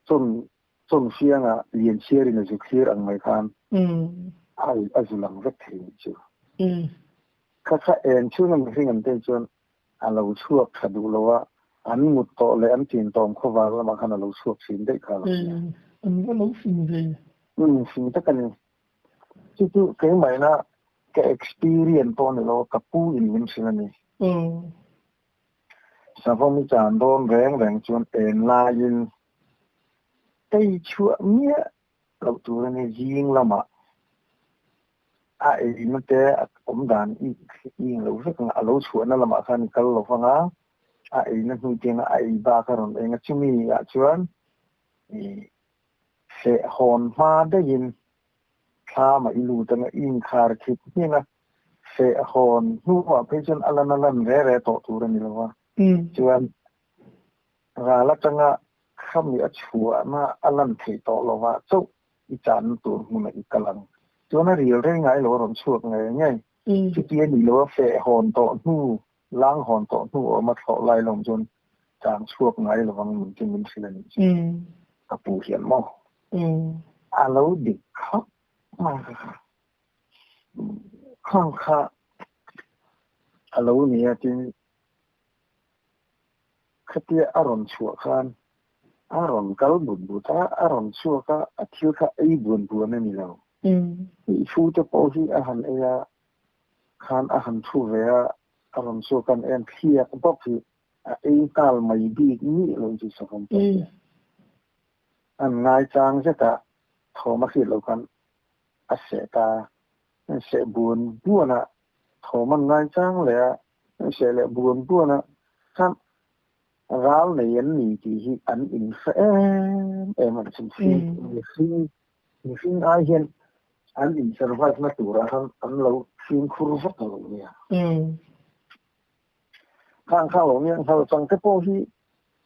chawn Chawn fianga lian chhiarin a zu thlir ang mai khan a zu lang vek thei nih chu. Kha kha eng chhunga mihring an teh chuan a lo chhuak tha duh lo a, an mut tawh leh an tin tawm khawvar lamah khan a lo chhuak thin daih kha a lo nia. An va lo fing ve. Umm fing tak a ni. Chu chu keimahina ka experience pawh a ni lo a, ka pu in min hrilh a ni. Savawm i chan dawn reng reng chuan eng laiin tei chhuah miah loh tur a ni. Zing lamah a eina te a awm dan i ing lo vek ang a, a lo chhuahna lamah khan i kal lo vang a, a eina hnu tianga a ei bak a rawn eng a, chumi ah chuan i feh hawn hma daihin thlamah i lut ang a, i inkhar khip hmiang a, feh hawn hnuah phei chuan a lan a lan re re tawh tur a ni lo va, chuan ral atanga khami a chhuahna a lan theih tawh lo va, chauh i channa tur hmunah i kal ang. Chuan a ril reng ngai lo a rawn chhuak ngei ngei. Chuti a nih lo a feh hawn tawh hnu, lang hawn tawh hnu awm a thlawh lai lawm chuan chang chhuak ngai lo vang min chu min hrilh a nih chu. Ka pu hian maw? A lo dik khawp mai ka kha. Khang kha a lo ni a tin khatia a rawn chhuah khan a rawn kal but but a, a rawn chhuak a, a thil kha ei buan buan a ni lo. Fu te pawh hi a han ei a, khan a han thu ve a, a rawn chhuak an en thliak bawk hi a ei nghal mai bik nih lo chu savawm pawh hian. An ngaichang zet a, thawm a hriat loh khan a seh ta, an seh buan buan a, thawm an ngaichang leh a, an seh leh buan buan a, khan ral nei an ni tih hi an inhre em em a ni. Mihring mihring ai hian an in survive na turah khan an lo fimkhur vak a lo nia. Khang kha lo nia, nghal chang te pawh hi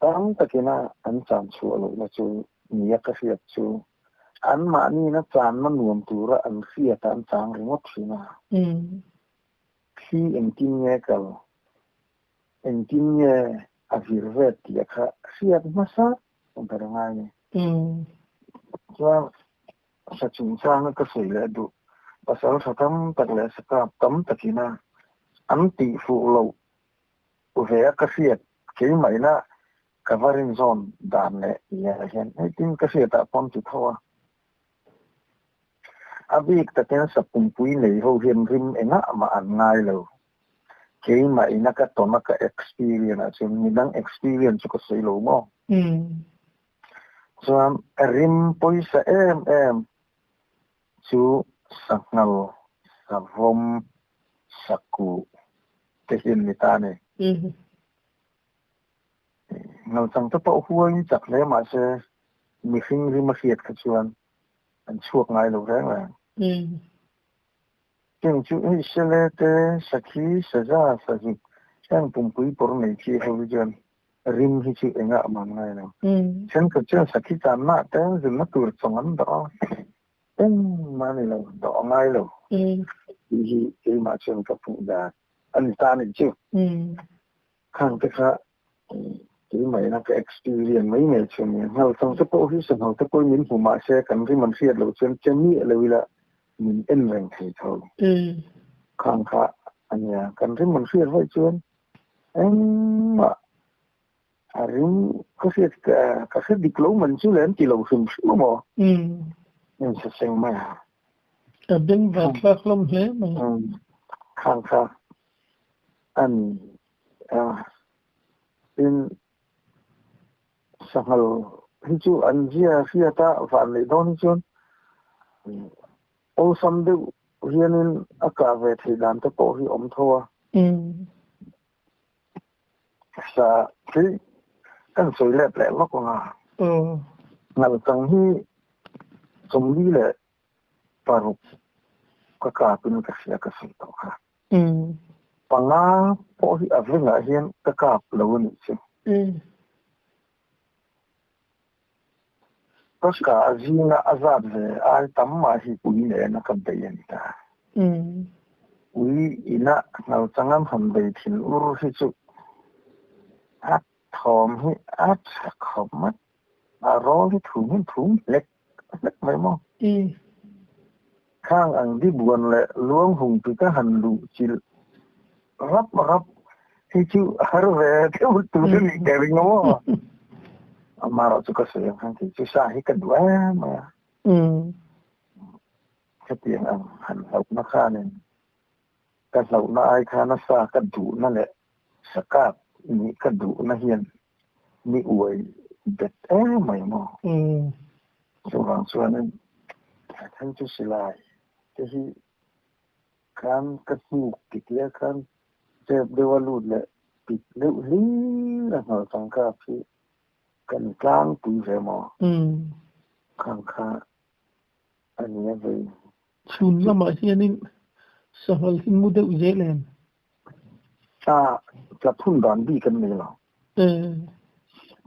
tam takina an chan chhuah lohna chu nia ka hriat chu anmahnina channa nuam tura an hriat a an chang ringawt thin a. Thli engtin nge kal, engtin nge a vir vet tih a kha hriat hmasa ber a ngai ni. Chuan sa chungchanga ka sawi leh duh, pasal tha tam tak leh sakap tam takina an tih fuh loh ve a ka hriat keimahina ka va rinzawn dan leh tia hian hei tin ka hriatah pawn ti tho a. A bik takin sapumpui nei ho hian rim engah mah an ngai lo. Keimahina ka tawn a ka experience ah chuan midang experience chu ka sawi lo maw? Chuan rim pawisa em em chu sanghal, savawm, sakuh te hi an ni ta a ni. Ngalchang te pawh huain chak hle mahse mihring rim a hriat kha chuan an chhuak ngai lo reng reng. Cheng chu hei sele te, sakhi, saza, sazuk heng pumpui pawr nei chi ho hi chuan rim hi chu engah a man ngai lo. Thenkhat chuan sakhi channa te zunna tur chawng an dawh a, engmah a ni lo, dawh a ngai lo tih hi keimah chuan ka hmuh dan a ni ta a nih chu. Khang te kha keimah ina ka experience mai mai chu a nia. Nghalchang te pawh hi sanghal te pawhin min hmu mah se kan rim an hriat loh chuan che miah lo ila min en reng thei tho. Khang kha a nia. Kan rim an hriat vaih chuan engmah a rim ka hriat ka hre dik lo man chu le an ti lo hrim hrim a maw? Min hre seng mai a. Ka beng var thlak hlawm hle mai. Khang kha a ni. A, tin, sanghal hi chu an zia hriat a, van neih dawn hi chuan awlsam deuh hianin a kah ve theih dan te pawh hi awm tho a. Sa hi kan sawi let leh lawk ang a. Ngalchang hi 46 ka kapin ka hria ka sawi tawh kha. Panga pawh hi a vengah hian ka kap lo a nih chu. Ka kah zinga a zat ve ai tam mah hi ui nena ka bei a ni ta. Ui ina hnalchang an han bei thin ur hi chu a thawm hi a tha khawp mai. A rawl hi thum hin thum hlek hlek mai maw? Khang ang di buan leh luang hung pi ka han luh chilh rap rap hi chu har ve deuh tur a nih ka ring a maw? Amaherawh chu ka sawi ang khan kei chu sa hi ka duh em mai a. Hetiang ang han hlauhna khanin ka hlauhna ai khana sa ka duhna leh sa kap nih ka duhna hian mi uai bet em mai maw? Chuvang chuanin then chu silai te hi khan ka hnuk titih a khan zep deuh a lut leh pit deuh hlir a hnawlh tangkap hi kan tlangpui ve maw? Khang kha a ni a vei. Chhun lamah hianin sanghal hi mu deuh zel em? A, tla phun dan bik an nei lo.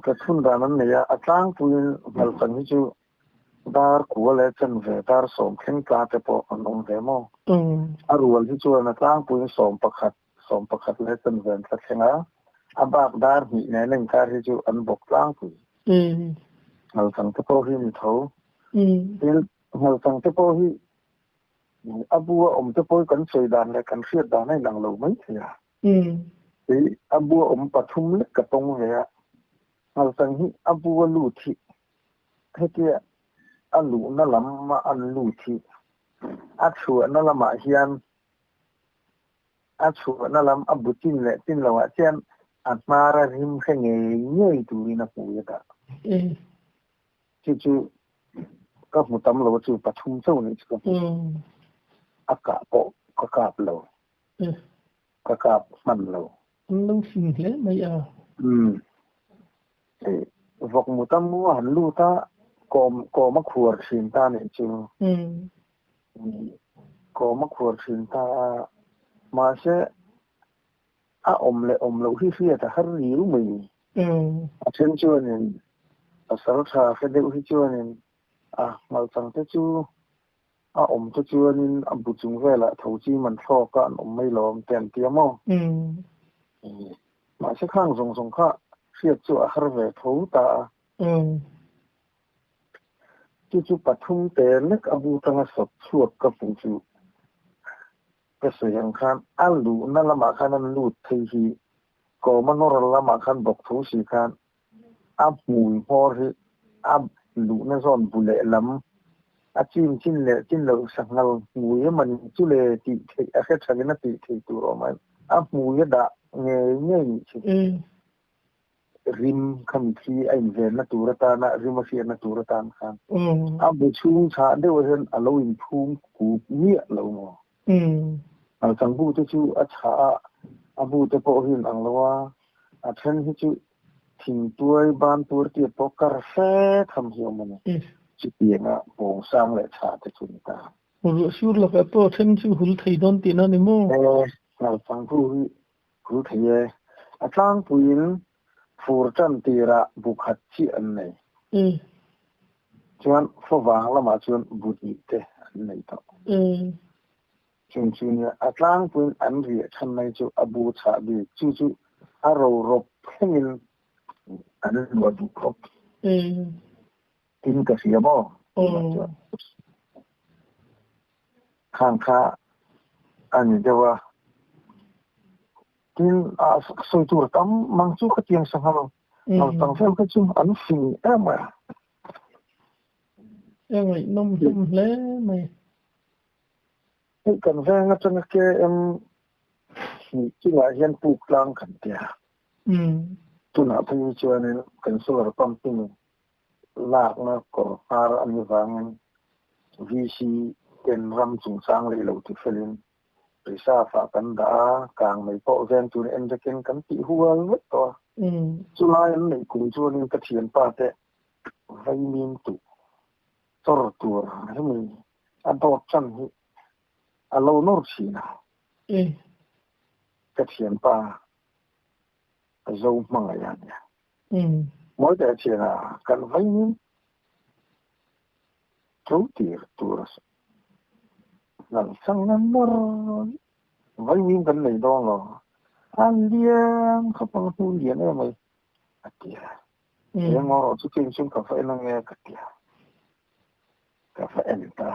Tla phun dan an nei a, a tlangpuiin Nghalchang hi chu dar kua leh chanve dar 10 thleng tla te pawh an awm ve maw? A rual hi chuan a tlangpuiin 11, 11 leh chanve an tla thleng a, a bak dar hnih nen a inkar hi chu an bawk tlangpui. Nghalchang te pawh hi ni tho. Tin, Nghalchang te pawh hi A bu a awm te pawh kan sawi dan leh kan hriat dan a inang lo mai thei a. Kei a bu a awm pathum lek ka tawng ve a, Nghalchang hi a bu a lut hi hetia a luhna lama an lut hi a chhuahna lamah hian a chhuahna lam a bu chin leh chin loah chian a hnar a rim hre ngei ngei turin a hmui a dah. Chu chu ka hmu tam lo a chu pathum chauh nih chu ka hmu. A kah pawh ka kap lo. Ka kap hman lo. An lo fing hle mai a. Umm. Vawk mu tam mu a han lut a, kawm kawm a khuar thin ta nih chu. Kawm a khuar thin ta a. Mahse a awm leh awm loh hi hriat a har riu mai. A then chuanin pasal tha hre deuh hi chuanin a nghalchang te chu a awm te chuanin a bu chung velah tho chi man thlawk a an awm mai lo awm te an ti a maw? Mahse khang zawng zawng kha hriat chu a har ve tho ta a. Chu chu pathum te lek a bu tanga sawt chhuak ka hmuh chu Ka sawi ang khan a luhna lamah khan an lut phei hi kawma nawr lamah khan bawk tho si khan a hmui hmawr hi a luhna zawn bu leh lam a chin chin leh chin loh sanghal hmui emaw ni chu le tih theih a hre thakin a tih theih tur awm a, a hmui a dah ngei ngei nih chu. Rim kha mithi a invenna tur atana rim a hriatna tur atan khan a bu chhung chhah deuh hian a lo inphum kup miah lo maw? Nghalchang bu te chu a chhah a, a bu te pawh hi inang lo a, a then hi chu thingtuai ban tur tiat pawh kar hre tham hi a awm a ni. Chutianga pawng sang leh chhah te chu ni ta. Ruah sur lakah pawh a then chu hul thei dawn tihna a ni maw? E, ngalchang hu hi hul thei e. A tlangpuiin fur tan tirah bu khat chiah an nei. Chuan favang lamah chuan bu hnih te an nei tawh. Chung chu nia a tlangpuiin an riah chhan mai chu a bu chhah bik chu chu a ro rawp thlengin an luah duh khawp. Tin ka hria maw? Tunah chuan khang kha a ni deuh a. Tin, a sawi tur tam mang chu khatiang sanghal naupang vel kha chu an fing em a. A ngaihnawm hlawm hle mai. Hei kan veng atanga KM hnih chungah hian puk tlang kan tia. Tunah phei hi chuanin kan solar pumping Lakna kawr hnar a nih vangin VC ten ram chungchang leh lo ti felin reserve ah kan dah a, kang mai pawh veng tur en vekin kan tih hual vek tawh a. Chulai an neih kum chuanin ka thianpa te vaimim tuh chawr tur hemi a dawt chan hi a lo nawr thin a. Ka thianpa zo hmangaih a nia. Mawi teh chian a, kan vainin tho tir tur nalh chang na nawr vainin kan nei dawn lo, a lian khawp ang hnu lian em mai a ti a. Eng erawh chu cheng chuan ka va en ange ka ti a, ka va en ta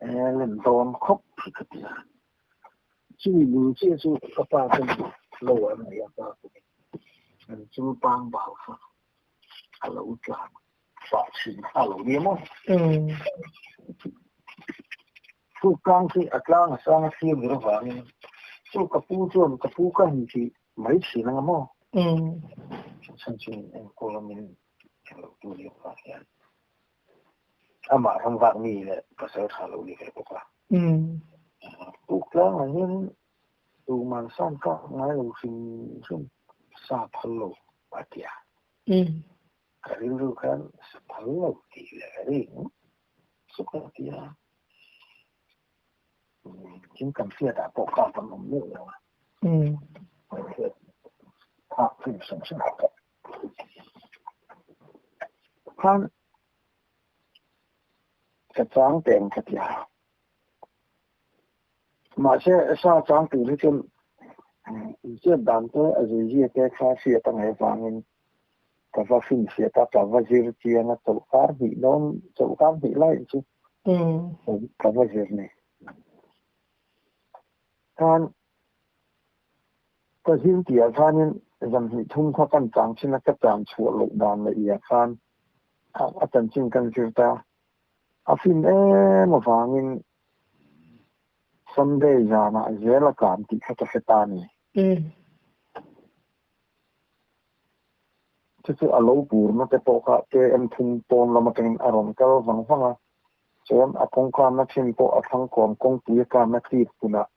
e len dawn khawp hi ka ti a. Chumi bul chiah chu ka pa ten lo an nei a, pa pawhin an chul pang bal kha a lo tlan pah thin a lo nia maw. Chu tlang khi a tlang a sang a thlir ber avangin chu ka pu chuan ka pu ka han ti mai thin anga maw. Chhan chu min enkawl a min englo tu ni avang hian amah ram vak mi leh pasal tha lo ni ve bawk a. Tuk tlangah hian tuman san kak ngai lo hrim hrim sa phal lo a ti a. Ka rilru khan sa phal lo tih leh ring suk a ti a. Thing kan hriatah pawh kap an awm meuh lo a. Phak hrim hrim hrim a pawh. Khan Ka chang teh ang ka ti a. Mahse, sa chang tur hi chuan inchhiat dan te, a zuizia te kha hriat a ngaih avangin ka va finfiah ta, ka va zir chiang a, chawlhkar hnih dawn, chawlhkar hnih lai chu ka va zir ni. Khan ka zir tihah khanin zan hnih thum kha kan chang thin a, ka chan chhuah loh dan leh iah khan a chanchin kan zir ta. A fin em avangin Sunday zanah zel a kam tih kha ka hre ta a ni. Chu chu a lo burna te pawh kha KM thum pawn lam atangin a rawn kal vang vang a, chuan a kawngkanna thin pawh a thlangkawm kawngpui a kanna tip hmunah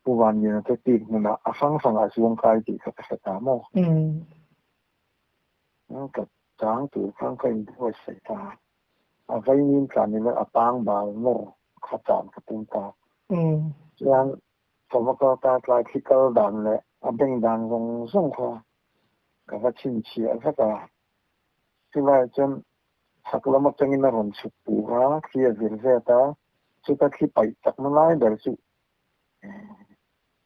Pu Vanliana te tip hmunah a hrang hrangah zuangkai tih kha ka hre ta maw? Ka chang tur khan ka inbuatsaih ta a, a vaimim tlan ila a pang bal nawr kha chan ka tum ta. Chuan ka va kal ta tlai thli kal dan leh a beng dan zawng zawng kha ka va chhinchhiah vek a. Chulaiah chuan chhak lam atangin a rawn chhuk pur a, thli a vir vet a, chuta thli paih chakna lai ber chu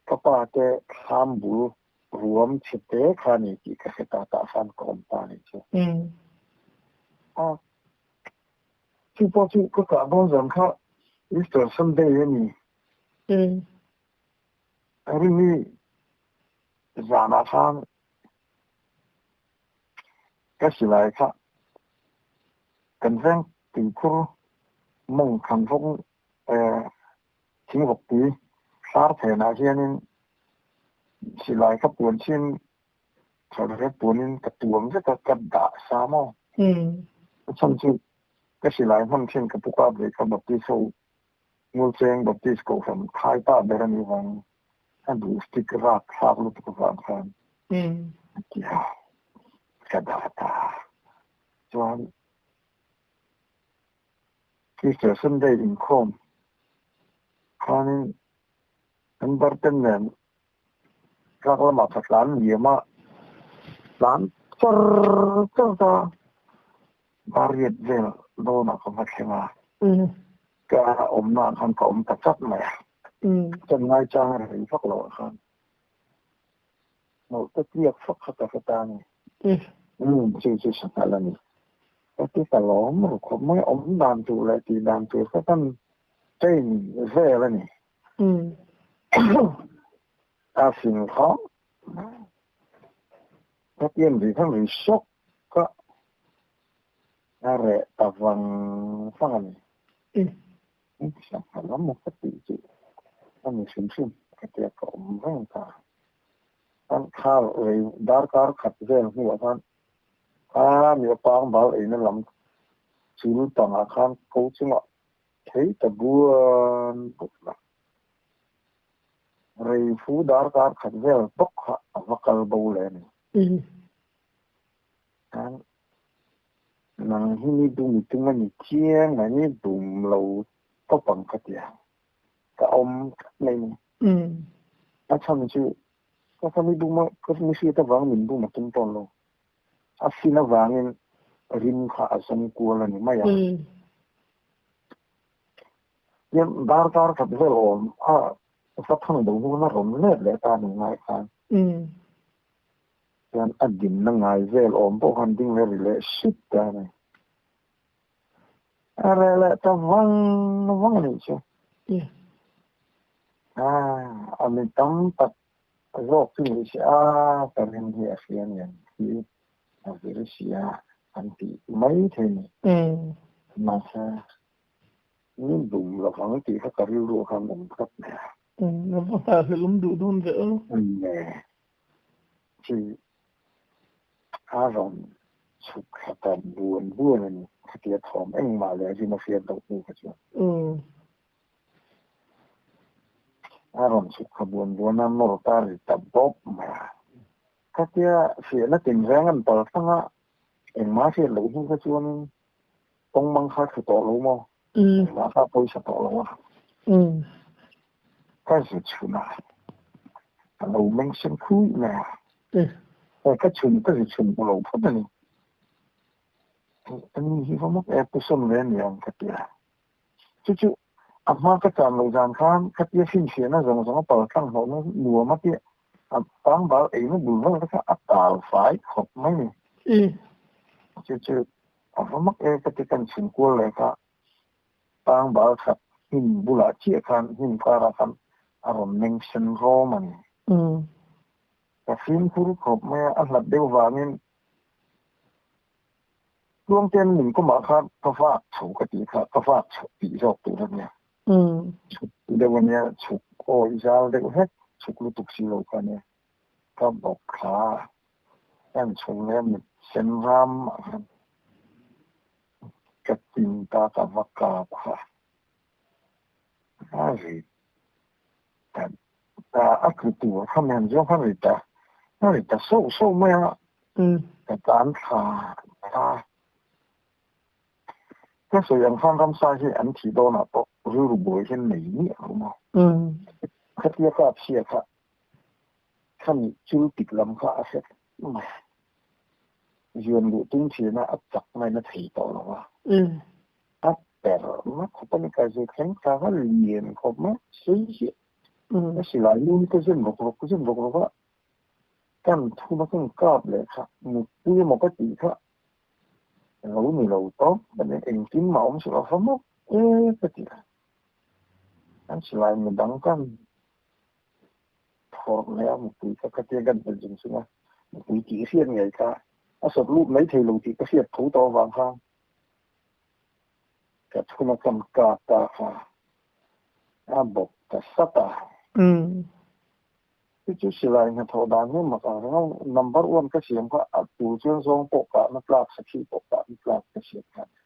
Ka pa te thlam bul ruam chhe te kha ni tih ka hre ta, tah khan ka awm ta ni chu. A, chu pawh chu ka kah dawn zan kha Easter Sunday a ni. A rini zanah khan ka silai kha kan veng tuikhur mawng khan vawng Thingvawkpui hlar phenah hianin silai kha puan chin thalrek puanin ka tuam vek a, ka dah sa maw? A chhan chu ka silai hman thin ka pu kap ve kha Baptist ho Ngulcheng Baptist Kohhran khai ta ber a nih vang a duh stick rak thlak lutuk avang khan a ti a, ka dah ta. Chuan. Easter Sunday inkhawm khanin kan barten nen tlak lamah ka tlan liam a, tlan char char ta pariat vel dawnah ka va thleng a, ka awmna ah khan ka awm ta chat mai a, chan ngai chang a rei vak loh ah khan hnawh te tliak fak kha ka hre ta a ni. Umm chu chu sanghal a ni. Ka ti ta lawm ru khawp mai, awm dan tur leh tih dan tur kha kan train vel a ni. A fing kha ka pian ri khan ri sawk a, a reh ta vang vang a ni. Sanghal emaw ka tih chu a ni hrim hrim ka tia ka awm reng ta. An thar rei darkar khat vel hnuah khan a mi pang bal eina lam chul pangah khan ko chungah thei ta buan bawk la. Rei fu darkar khat vel bawk kha a va kal bo leh a ni. Khan nang hi ni bum i tum a ni chiang mai, ni bum lo tawp ang ka ti a. Ka awm tlat mai ni. A chhan chu ka fa mi bum a, ka mi hriat avang min bum a tum tawn lo. A fin avangin rim kha a zawng kual a ni mai a. Tian darkar khat vel awm a va thang bo hnu na rawn let leh ta ni ngai khan. Tian a dinna ngai vel awm pawh khan ding leh ri leh sut ta a ni. A reh leh ta vang vang a nih chu. A mi tam tak zawk chu ni se a, ka rin hi a hria nen hi a vir si a an tih mai thei ni. Mahse, ni dum lovang tih kha ka rilru khan awm tlat mai a. A va nghahhlelh awm duh dawn ve aw. Chi a rawn chhuk thla ta buan buan a ni. Khatia thawm engmah leh rim a hriat loh hnu kha chuan. A rawn chhuk thla buan buan a, nawr ta ri ta bawp mai a. Khatia fiahna tinreng an pal thlang a, engmah a hriat loh hnu kha chuanin kawng mang kha a thlu tawh lo maw? Engmah kha a pawisa tawh lo a. Ka zu chhun a, ka lo meng sen khui mai a. Ka chhun ka zu chhun hmu lo phawt a ni. A ni hi va mawk e, pu sawn ve a ni ang ka ti a. Chu chu a hma ka chan loh zan khan khatia finfiahna zawng zawng a pal tlang hlawhna nuam a tia a pangbal eina bul vel te kha a tal fai khawp mai ni. Chu chu a va mak e ka ti kan chhun kual leh kha pangbal khat hnim bulah chiah khan hnim karah khan a rawn meng sen rawm a ni. Ka fimkhur khawp mai a, a hlat deuh vangin Tluangten min kawmah khan ka vak chho ka tih kha ka vak chho tih zawk tur a nia. Chhuk deuh a nia, chhuk aw i zal deuh hlek, chhuk lutuk si lo kha a nia. Ka bawk thla a, ka en chhung leh a mit sen ram ah khan ka tin ta ka va kap kha a ri ta ta a tlu tur kha men zawng khan ri ta a ri ta sauh sauh mai a. Ka tan thla a. Ka sawi ang khan ramsa hi an thih dawnah pawh rilru buai hian nei miah lo maw. Khatia kap chhia kha khami chul tik lam kha a hre tlat mai. Zian luh tum thin a, a chak mai na thei tawh lo a. A per na khawp a ni ka zir thleng thla kha lian khawp mai sei hi. Ka silai lu hi ka zen rawk rawk zen rawk rawk a. Kan thuma kan kap leh kha mutpui emaw ka tih kha lo ni lo tawp ka nia engtin mah awm suh a va mawk e ka ti a. Kan silai midang kan phawrh leh a mutpui kha khatia kan hmelh chung chung a mutpui tih hriat ngei kha a sawt lut mai thei lo tih ka hriat tho tawh avang khan ka thuma kan kap ta kha a bawk ta sat a. Chu chu silai hnathawh dan hi mak ang reng a, number one ka siam kha a tur chuan zawng pawh kahna tlak, sakhi pawh kahna tlak ka siam kha a ni.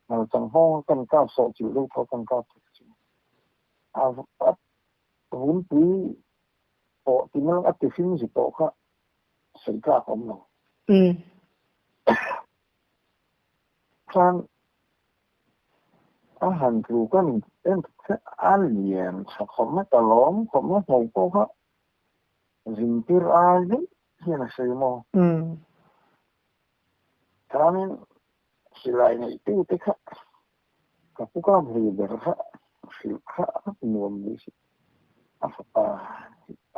Nal chang nghawng a kan kap sawh chilh deuh tho kan kap thei chu. A vunpui pawh ti mai a tiffin zu pawh kha sawi tlak a awm lo. Khan. A han tlu kan en a lian tha khawp mai ka lawm khawp mai hmu pawh kha zintir ai daih hian a sawi maw? Chuanin silai neihtu te kha ka pu kap ve ber kha hrilh kha a nuam ni si. A fapa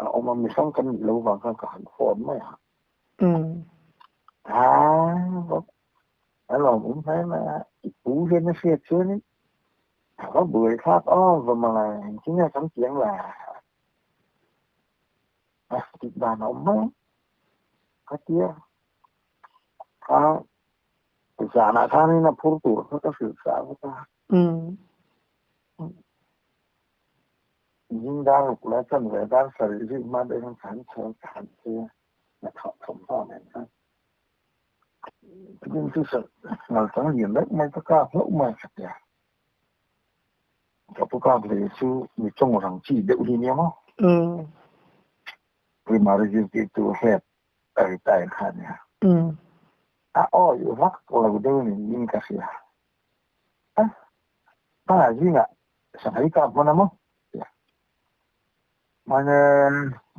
a awm a, mihrang kan nih lo vang khan ka han phone mai a. A a lawmawm hle mai a, i pu hian a hriat chuanin a va buai thlak awm va mawle, engtin nge kan ti ang le? A tih dan a awm mai ang ka ti a. Kha zanah khanin a phur tur kha ka hrilh sa vek a. Zing dar ruk leh chanve dar sarih zui hma deuh hian ka han chhawr ka han phei a, hnathawh thawmhnaw nen khan. Tukin chu ngal chang lian deuh mai ka kap hlauh mai ka tia. Ka pu kap ve chu mi tawng rang chi deuh hi nia maw? Primary zirtirtu head a retire kha a nia. A awih vak lo deuh niin ka hria. A, pa zingah sanghai kap hman a maw? Tia. Mahne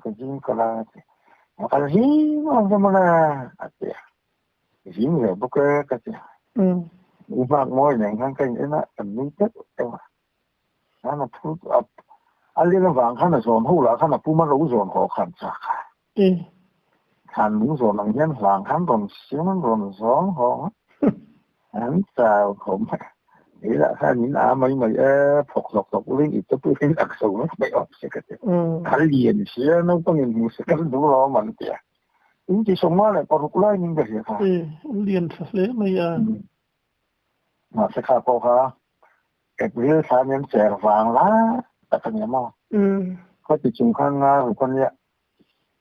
ka zing ka la a ti. A kal zing ang che mawle a ti a. Zing ve bawk e ka ti a. U nghak mawi nen khan ka in en a, kan nui teuh teuh a. Khan a thu a, a len avang khan a zawn ho lah khan a pum a ro zawn haw khan chak a. Thlan lung zawn ang hian hlang khan rawn siam an rawn zawng hawng a. An chau khawm a. Kei lah khan in a mai mai e, phawk zawk zawk urin i te pawh hian ak so vek mai awm se ka ti. A lian sia naupang in hmu se kan duh lo awm an ti a. In ti sawmnga leh paruk lai ning ka hria kha. A lian tha hle mai a. Mahse kha pawh kha April thla nen cher vang la tak a ni maw? Khawti chung khan nga ruk a nia.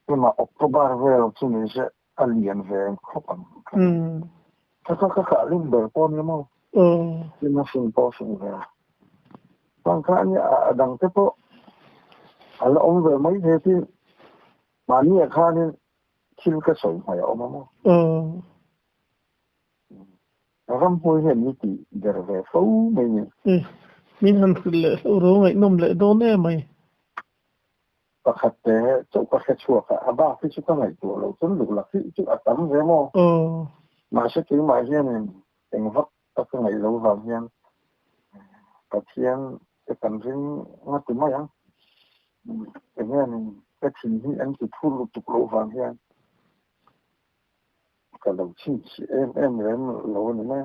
Tunah October vel chu ni se a lian ve khawp ang. Kha kha kha kah lim ber pawh a ni maw? Tin a hring pawh a hring ve a. Chuan kha a nia a dang te pawh a la awm ve mai thei tin mahniah khanin thil ka sawi hmaih a awm a maw? Ramhnuai hian mi tih der ve fo mai ni. Min han hrilh leh hlauh ro ngaihnawm leh dawn em mai. Pakhat te chauh ka hre chhuak a, a bak hi chu ka ngaihtuah lo chuan luhlak hi chu a tam ve maw? Mahse keimah hianin eng vak tak ka ngaih lo vang hian Pathian te kan ring nga ti mai ang. Eng hianin ka thin hi an ti phur lutuk loh vang hian ka lo chhinchhiah em em rem lo a ni mai.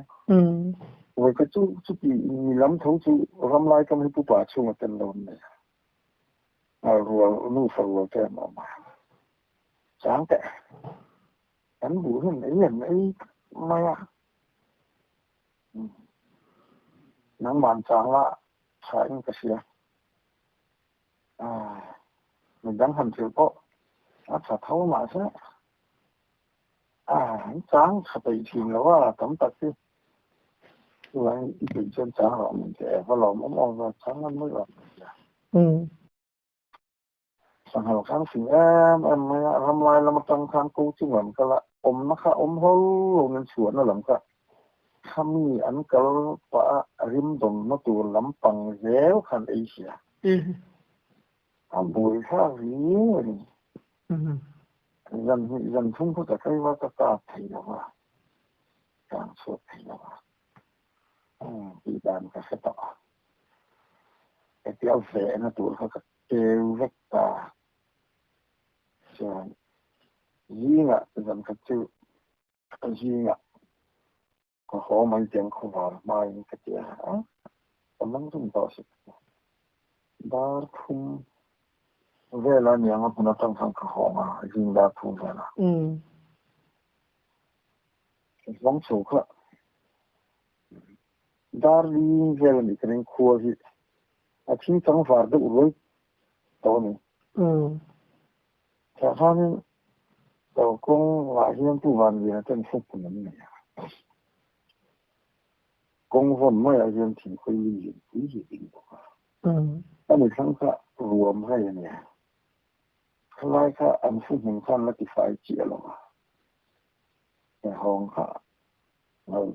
Vawi chu chuti mi lam tho chu ramlai kam hi pupa chhunga tel lo an nei a. Rual nufa rual te an awm a. Chang teh kan buh hian ei an ei mai a. Nangman chang a tha in ka hria. Midang han thil pawh a tha tho mahse an chang tha peih thin lo a tam tak hi. Chuvangin i peih chuan chang rawh min ti e, va lawmawm awm va chang ngam mai rawh min ti a. Sanghal khan fing em em mai a, ramlai lam atang khan ko chung lam kal a, awmna kha awm hlawl lo nen chhuahna lam kha khami an kal pah a rim dawnna tur lampang zel khan ei sia. A buai thlak viau a ni. Zan hnih zan thum kha ka tlaiva ka kap thei lo va, tlang chhuak thei lo va, tih dan ka hre tawh a. Hetia vehna tur kha ka keu vek ta. Chuan zingah zan khat chu zingah Ka haw mai tiang khawvar hmain ka ti a, ka mang rum tawh si ka ti. Dar thum vel a niang a hmun atang khan ka hawng a, zing dar thum vel a. Ka hmang chho kha dar li vel a nih ka ring khua hi a thing chang var deuh ruai tawh a ni. Tah khanin kawng ah hian Pu Vanliana ten fawpun an nei a. Kawng vawn maiah hian thingkhawi lim lianpui hi a ding bawk a. A ni thlang kha ruam hai a nia. Khalai kha an fu hmun khan la tifai chiah lo a. Hawng kha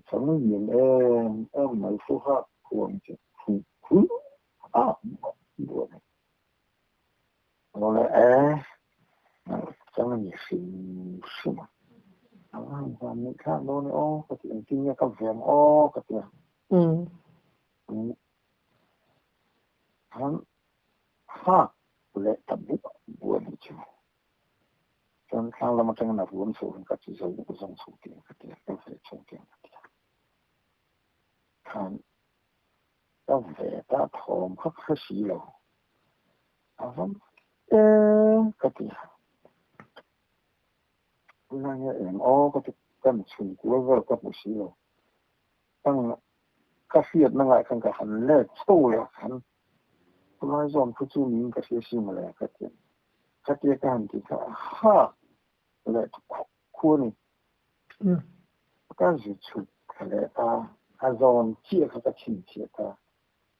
chang lian em em mai fu hak huang chu. A buah ni. Awle e, chang a ni hrim hrim a. A va han van neih thlak dawn e aw ka ti, engtin nge ka veng aw ka ti a. Han hak leh ta buah buah a nih chu. Chuan thlang lam atangin a ruam chho in ka ti zo zawng chho tih ka ti a, ka ve chho tih ka ti a. Khan ka ve ta thawm kha ka hre si lo. A va e ka ti a. Tunah hian eng aw ka ti kan chhun kual vel ka hmu si lo. Kang ka hriatna ngah khan ka han let chho leh khan khulai zawm thu chu niin ka hria si mawle ka ti a. Khatia ka han tih kha ha leh khu a ni. Ka zu chhuk thla leh ta, a zawn chiah kha ka chhinchhiah ta,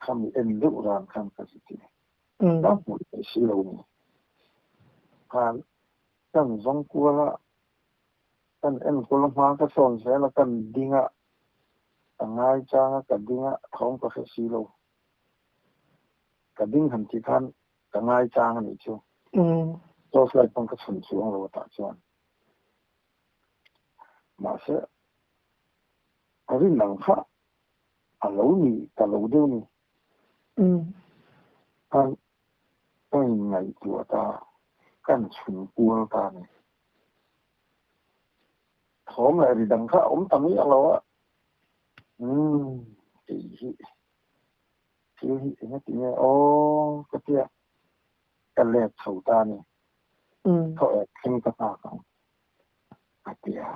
khami en deuh ran khan ka zu ti. Ka hmuh theih si lo ni. Khan kan zawng kual a, kan enkawl a hma ka sawn zel a, kan ding a, ka ngaichang a, ka ding a, thawm ka hre si lo. Ka ding han tih khan ka ngaichang a nih chu. Torch light pawn ka chhun chuang lo tah chuan. Mahse, ka rin ang kha a lo ni ta lo deuh ni. Khan ka inngaihtuah ta, kan chhun kual ta ni. Thawm leh ri dang kha a awm ta miah lo a. Umm, tih hi thil hi engati nge aw ka tia ka let chho ta ni. Khaw ek thleng ka nghak ang a ti a.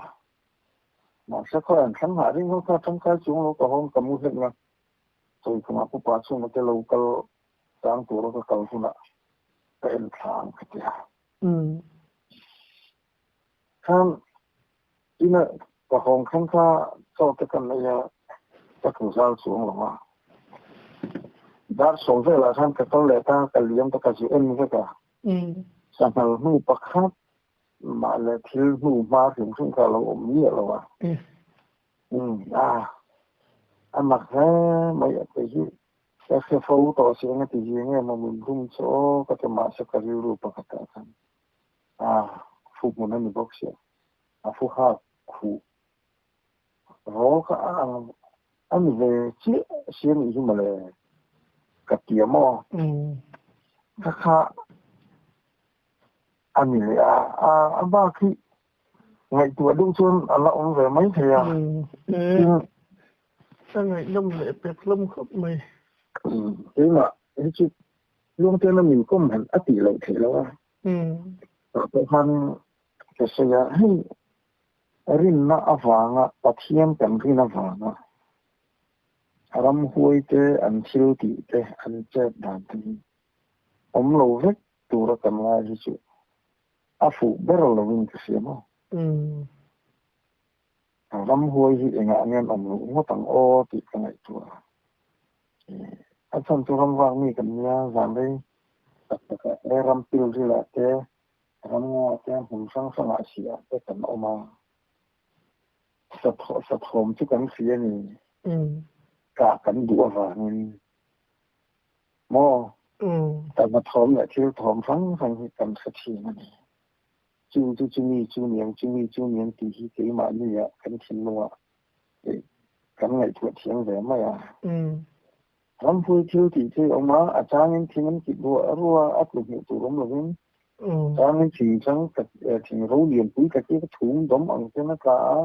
Mahse khaw en thleng nghah ring ho kha tangkai chung lo ka hawng ka mu hlek na. Sawikhumah pupa chhunga te lo kal chang tura ka kal hunah ka en thla ang ka ti a. Khan ina ka hawng thleng kha chaw te kan nei a, ka tlu zal chuang lo a. Dar sawm velah khan ka kal leh ta, ka liam ta ka zu en vek a. Sanghal hnu pakhat mah leh thil hnu hma hrim hrim kha a lo awm miah lo a. A, a mak hle mai a kei hi. Ka hre fo tawh si eng a ti hi eng emaw min rum chu aw ka ti mahse ka rilru pakhatah khan a fu hmun a ni bawk sia a fu hak khuh rawl kha a ang a ni ve chiah si a nih hi mawle ka ti a maw kha kha a ni leh a a bak hi ngaihtuah deuh chuan a la awm ve mai thei a. A ngaihnawm leh pek hlawm khawp mai. Keimah hi chu Luangtena min kawm han a tih loh theih loh a. Tah pawh khan ka sawi a, hei rinna avanga Pathian kan rin avanga ramhuai te an thil tih te an chet dan te hi awm lo vek tura kan ngai hi chu a fuh ber lovin ka hria maw. Ramhuai hi engah nge an awm loh ngawt ang aw tih ka ngaihtuah a. A chhan chu ramvak mi kan nia, zan rei tak takah te, ram pilrilah te, ramngaw te, hmun hrang hrangah siah te kan awm a. Sathawm chu kan hria a ni. Kah kan duh avangin maw? Tama thawm leh thil thawm hrang hrang hi kan hre thin a ni. Chu chu chumi chu niang chumi chu niang tih hi keimahni ah kan thinlungah kan ngaihtuah thiam ve mai a. Ramhmui thil tih chu a awm a, a changin thing an kip ruah ruah a, a tlu hmuh tur awm lovin changin thing chang thing ro lianpui tak hi ka thum dawm ang ten a tla a,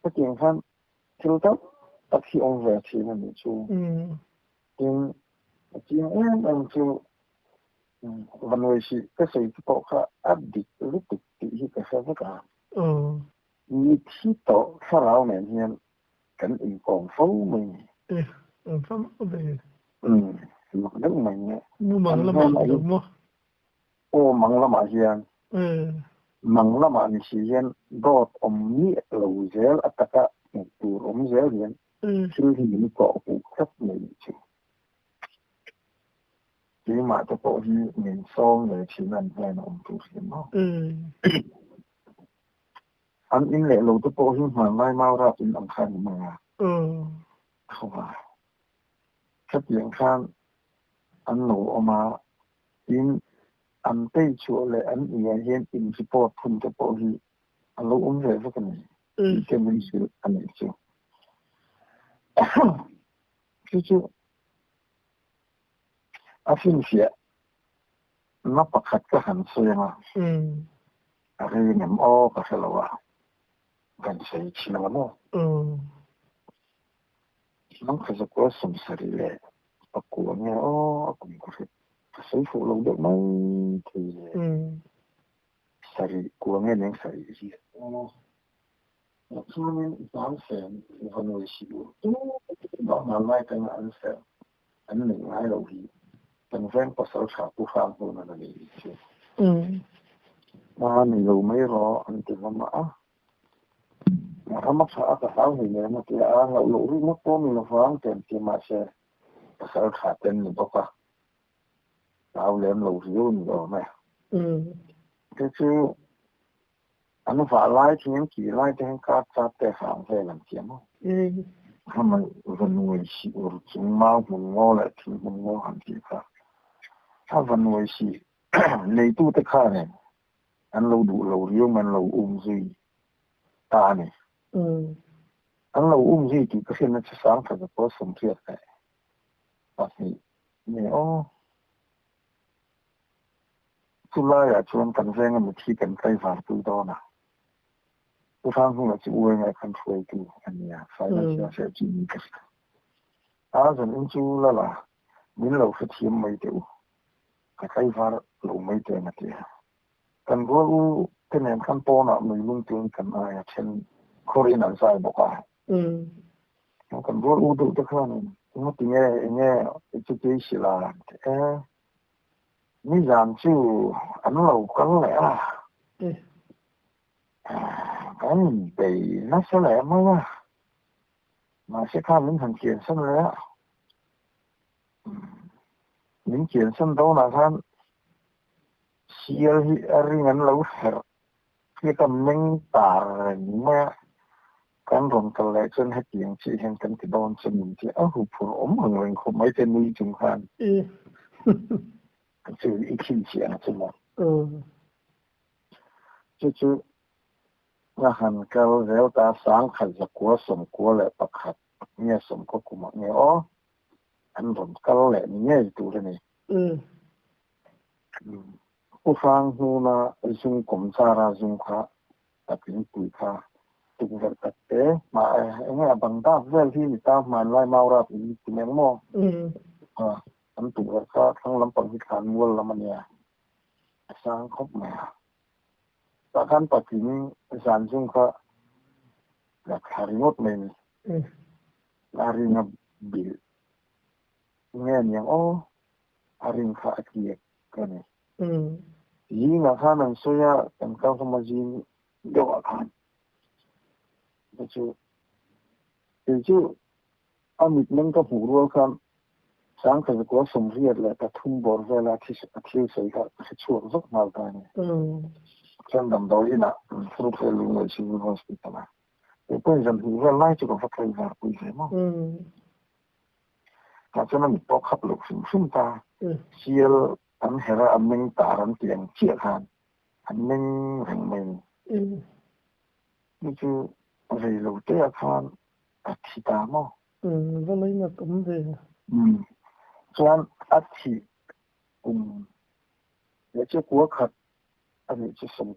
hetiang khan thil tam tak hi awm ve thin a nih chu. Tin, a chiang em em chu Vanvaisi ka sawi te pawh kha a dik lutuk tih hi ka hre vek a. Mithi tawh thlarau nen hian kan inkawm fo mai ni. Mak deuh mai nge. Mumang lamah ni lo maw? Aw mang lamah hian. Mang lamah ni si hian dawt awm miah lo zel a taka hmuh tur awm zel hian thil hi min kawh hmuh tlat mai nih chu. Keimah te pawh hi min sawm ve thin a an hnen a awm tur hi maw. An in leh lo te pawh hi hmanlai mau rap in ang kha a ni mai a. Tho a. Khatiang khan an lo awm a, tin an tei chhuah leh an iah hian in report hun te pawh hi a lo awm ve vek a ni tih te min hrilh a nih chu. Chu chu a finfiah na pakhat ka han sawi ang a, a rei ngem aw ka hre lo a, kan sawi thin ang maw? Nang kha zakua sawmsarih leh pakua nge aw a kum ka hre ka sawi fuh lo deuh mai thei le. Sarih kua nge neng sarih riat aw. Chuanin zan sen va nuai si u tu hmanlai tanga an ser an neih ngai lo hi kan veng pasal tha pu hrang hmun an a nei chu. A ni lo mai rawh an ti hlawm a. Ram a tha a ka hlau hlei nen a tia a, hlauh loh ringawt pawh ni lovang te an ti mahse pasal tha te an ni bawk a, hlau lem lo riau ni awm e. Te chu an vah lai thing an kih lai te hian kar chat te hrang vel an ti a maw? Hama va nuai si ur chung mau hmun ngaw leh thing hmun ngaw han tih kha a va nuai si neitute khanin an lo duh lo riau mai an lo um zui ta a ni. An lo um zui tih ka hriatna chu sang tha zakua sawmriat leh pahnih nge aw. Chu laiah chuan kan venga mithi kan tlaivarpui dawn a, Pu Hranghnunga chu u enga khan hruaitu a ni a, financial affair chi ni ka hria. A zan in chu lala min lo hrethiam mai teh u, ka tlaivar lo mai teh ang a ti a. Kan rual u te nen khan pawnah mei lung tuin kan ai a then khawrin an zai bawk a. Kan rual u deuh te khanin engati nge enge i chu hrilh a an ti e. Nizan chu an lo kal leh a, kan inbei nasa leh mai a, mahse kha min han kiansan leh a, min kiansan dawnah khan sial hi a ring an lo herh hi ka meng tar reng mai a, kan rawn kal leh chuan hetiang chiah hian kan ti dawn che min ti a, huphurh awm ang reng khawp mai te nui chung khan chu i khin chiah ang chu maw. Chu chu a han kal zel ta sangkhat zakua sawmkua leh pakhat nge sawmkaw kumah nge aw an rawn kal leh ni ngei tur a ni. Pu Hrang hnuna zung kawm zara zung kha patling pui kha tukverh tak te mah enge a bang dak vel hi ni ta hmanlai maurap in ti meng maw? An tukverh kha thlang lampang hi thlan mual lam a nia a sang khawp mai a. Tah khan patling zan zung kha la thla ringawt mai a ni. La ringa bilh nge niang aw a ring kha a tliak ka ni. Zingah khan an sawi a, kan kal hlawm a zing deuhah khan. Chu chu kei chu a mitmeng ka hmuh rual khan Sangkhat zakua sawmriat leh pathum bawr vela a thil sawi kha ka hre chhuak zawk nghal ta a ni. Chuan damdawi inah Thuruphe Lunglei Civil Hospital a kei pawhin zan hnih vel lai chu ka va tlaivar pui ve maw. Tah chuan a mit pawh khap loh hrim hrim ta. Sial an herh a, a meng tar an tih ang chiah khan an meng reng mai a ni. Chu chu rei lo te ah khan a thi ta maw? Va lainat awm ve. Chuan a thih kum leh chu kua khat a nih chu sawm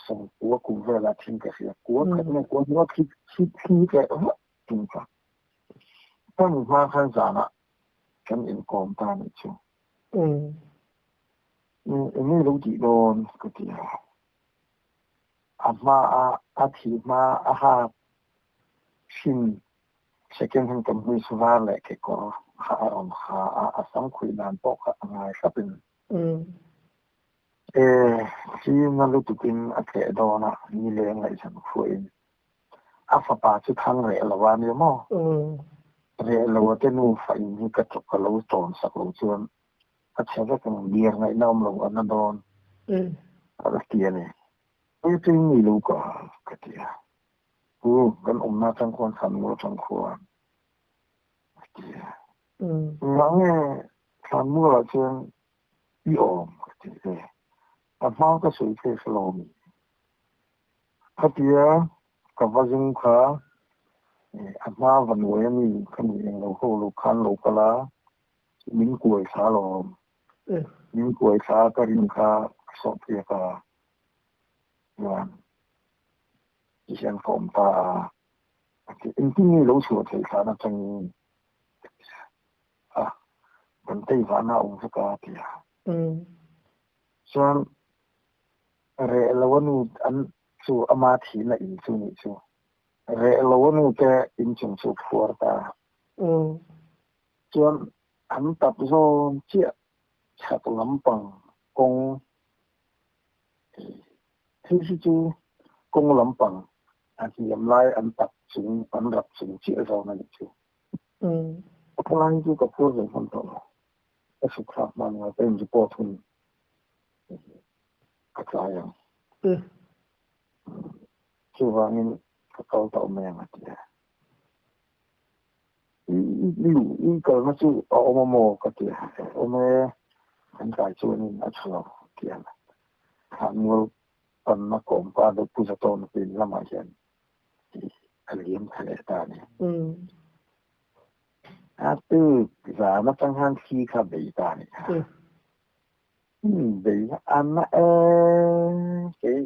sawm kua kum velah thin ka hria. Kua khat nge kua hnuah thi thi thi leh vak tum kha. Kan hma khan zanah kan inkawm ta a nih chu. Eng nge lo tih dawn ka ti a. A hma a a thih hma a hak hrin second hand kamis var leh kekawr kha a rawn ha a, a sam khuih dan pawh kha a ngai hrapin. E, china lutukin a tleh dawn a, nileng ngaihzam khuahin. A fapa chu thang reh lo a nia maw? Reh lo a te nufa in hi ka ka lo tawn sak lo chuan a chhe vek ang, biar ngaihna awm lo a na dawn a la ti a ni. Eng chu in ni lo ka ka ti a. U, kan awmna atang khuan Thlanmual atang khuan a ti a. Engah nge thlanmualah chuan i awm ka ti ve. A hma ka sawi thei hre lo mi. Khatia ka va zung kha a hma va nuai a mi ka nuih eng lo ho lo khan lo kal a, min kuai thla alawm. Min kuai thla ka rin kha ka sawh piak a, chuan ti hian ka awm ta a. Engtin nge lo chhuah theih thlan atangin a kan tei vahna a awm vek a ti a. Chuan reh lo a nu an chu ama thihna in chu nih chu reh lo a nu te in chung chu phuar ta. Chuan an tap zawn chiah chhak lampang kawng thil hi chu kawng lampang a hniam lai an tap chung an rap chung chiah zawn a nih chu. A khawlai hi chu ka phur ve hman tawh lo. Ka suk thlak hman ngai ka in report hun ka tlai ang. Chuvangin ka kal tawh mai ang a ti a. I kalna chu a awm a maw ka ti a. Awm e, kan tlai chuanin a tha lo a ti a. Thlanmual panna kawmka deuh Pu Zatawna pin lamah hian a liam thla leh ta a ni. A tuk zan atang khan thli kha bei ta a ni kha. Bei a na e kei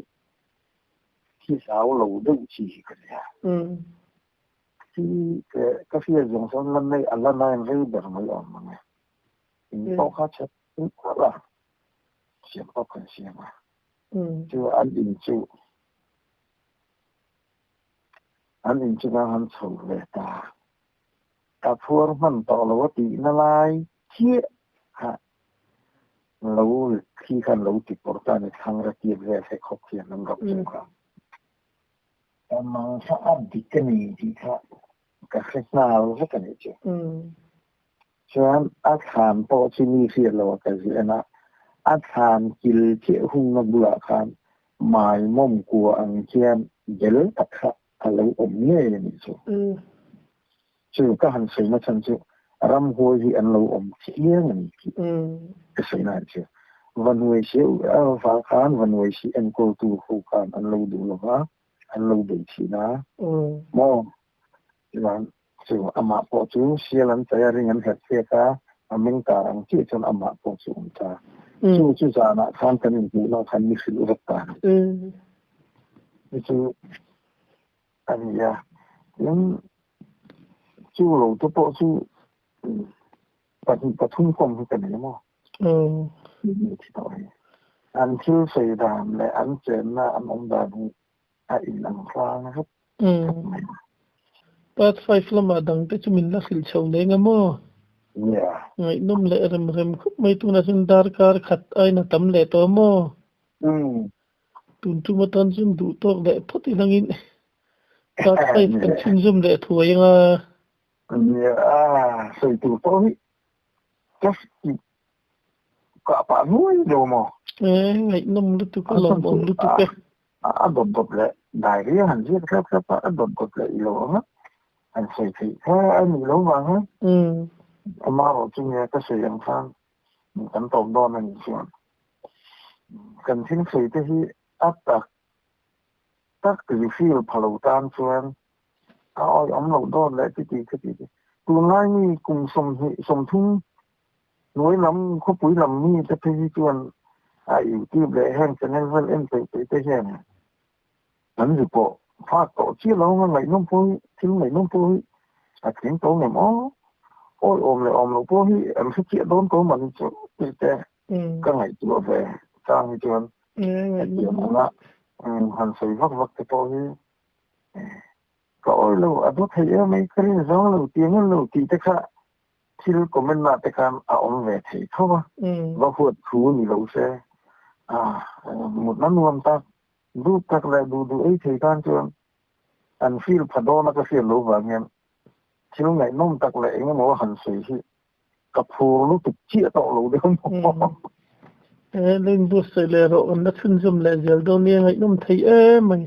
thi hlau lo deuh chi hi ka nia. Thi ka hriat zawng chuan la nei a la nain rei ber mai awm ang e. In pawh kha chhe pui a, siam pawh kan siam a. Chu an in chu an in chu ka han chho ve ta. Ka phuar hman tawh lo a tihna lai chiah kha lo khi khan lo ti pawr ta a ni thlang ra tir vel he khawp hian an rawk chung kha. Ka mang kha a dik a ni tih kha ka hre nghal vek a nih chu. Chuan a thlan pawh chu mi hriat loh a ka zir en a, a thlan kil chiah hungna bulah khan maimawm kua ang hian bel tak kha a lo awm ngei a nih chu. Chu ka han sawina chhan chu ramhuai hi an lo awm chiang a ni tih ka sawina a ni chu. Vanuai si val khan Vanuai si enkawltu ho khan an lo duh lo va, an lo bei thin a maw? Chuan Chu amah pawh chu sial an chai a, ring an herh chhiat a, a meng kar ang chiah chuan amah pawh chu awm ta. Chu chu zanah khan kan inhmuh loh khan mi hrilh vek ta a ni. Ni chu a ni a, tin chu lo te pawh chu pahnih pathum kawm hi ka nei maw? An thil sawi dan leh an chenna an awm dan hi a inang tlang vek khawp mai. Part 5 lamah dangte chu min la hrilh chho leng a maw? Yeah. Ngaihnawm leh rem rem khawp mai tunah chuan darkar khat ain a tam leh tawh a maw? Tun tum atan chuan duh tawk leh phawt i langin part 5 kan chhunzawm leh thuai anga. Yeah, sawi tur pawh hi just kah pah nuai lo maw? Eh, ngaihnawm lutuk a lawmawm lutuk e. A dawt dawt leh diary a han ziak hrep hrep a, a dawt dawt leh i lo ang a, han sawi theih kha a nih lo vang a, amaherawh chu nia ka sawi ang khan kan tawp dawn a nih chuan kan thil sawi te hi a tak tak ri feel pha lo tan chuan a awihawm loh dawn leh chuti chuti te tunlai mi kum 20 30 Hnuai lam khawpui lam mi te phei hi chuan a YouTube leh heng channel vel en peih peih te hian an ri pawh phak tawh chiah lo anga ngaihnawm pawh hi thil ngaihnawm pawh hi a tling tawh ngem aw awi awm leh awm loh pawh hi an hre chiah dawn tawh mah ni chu tih te ka ngaihtuah ve chang hi chuan hetiang anga han sawi vak vak te pawh hi ka awi lo a dawt thei em mai ka rin zawng lo tih ang lo tih te kha Thil comment ah te khan a awm ve thei tho a, va huat thu ni lo se, mutna nuam tak, duh tak leh duh duh ei thei tan chuan an feel pha dawn a ka hriat lo vang hian thil ngaihnawm tak leh eng emaw a han sawi hi ka phur lutuk chiah tawh lo deuh maw. E, lo inbuatsaih leh rawh, kan la chhunzawm leh zel dawn nia, ngaihnawm thei em mai.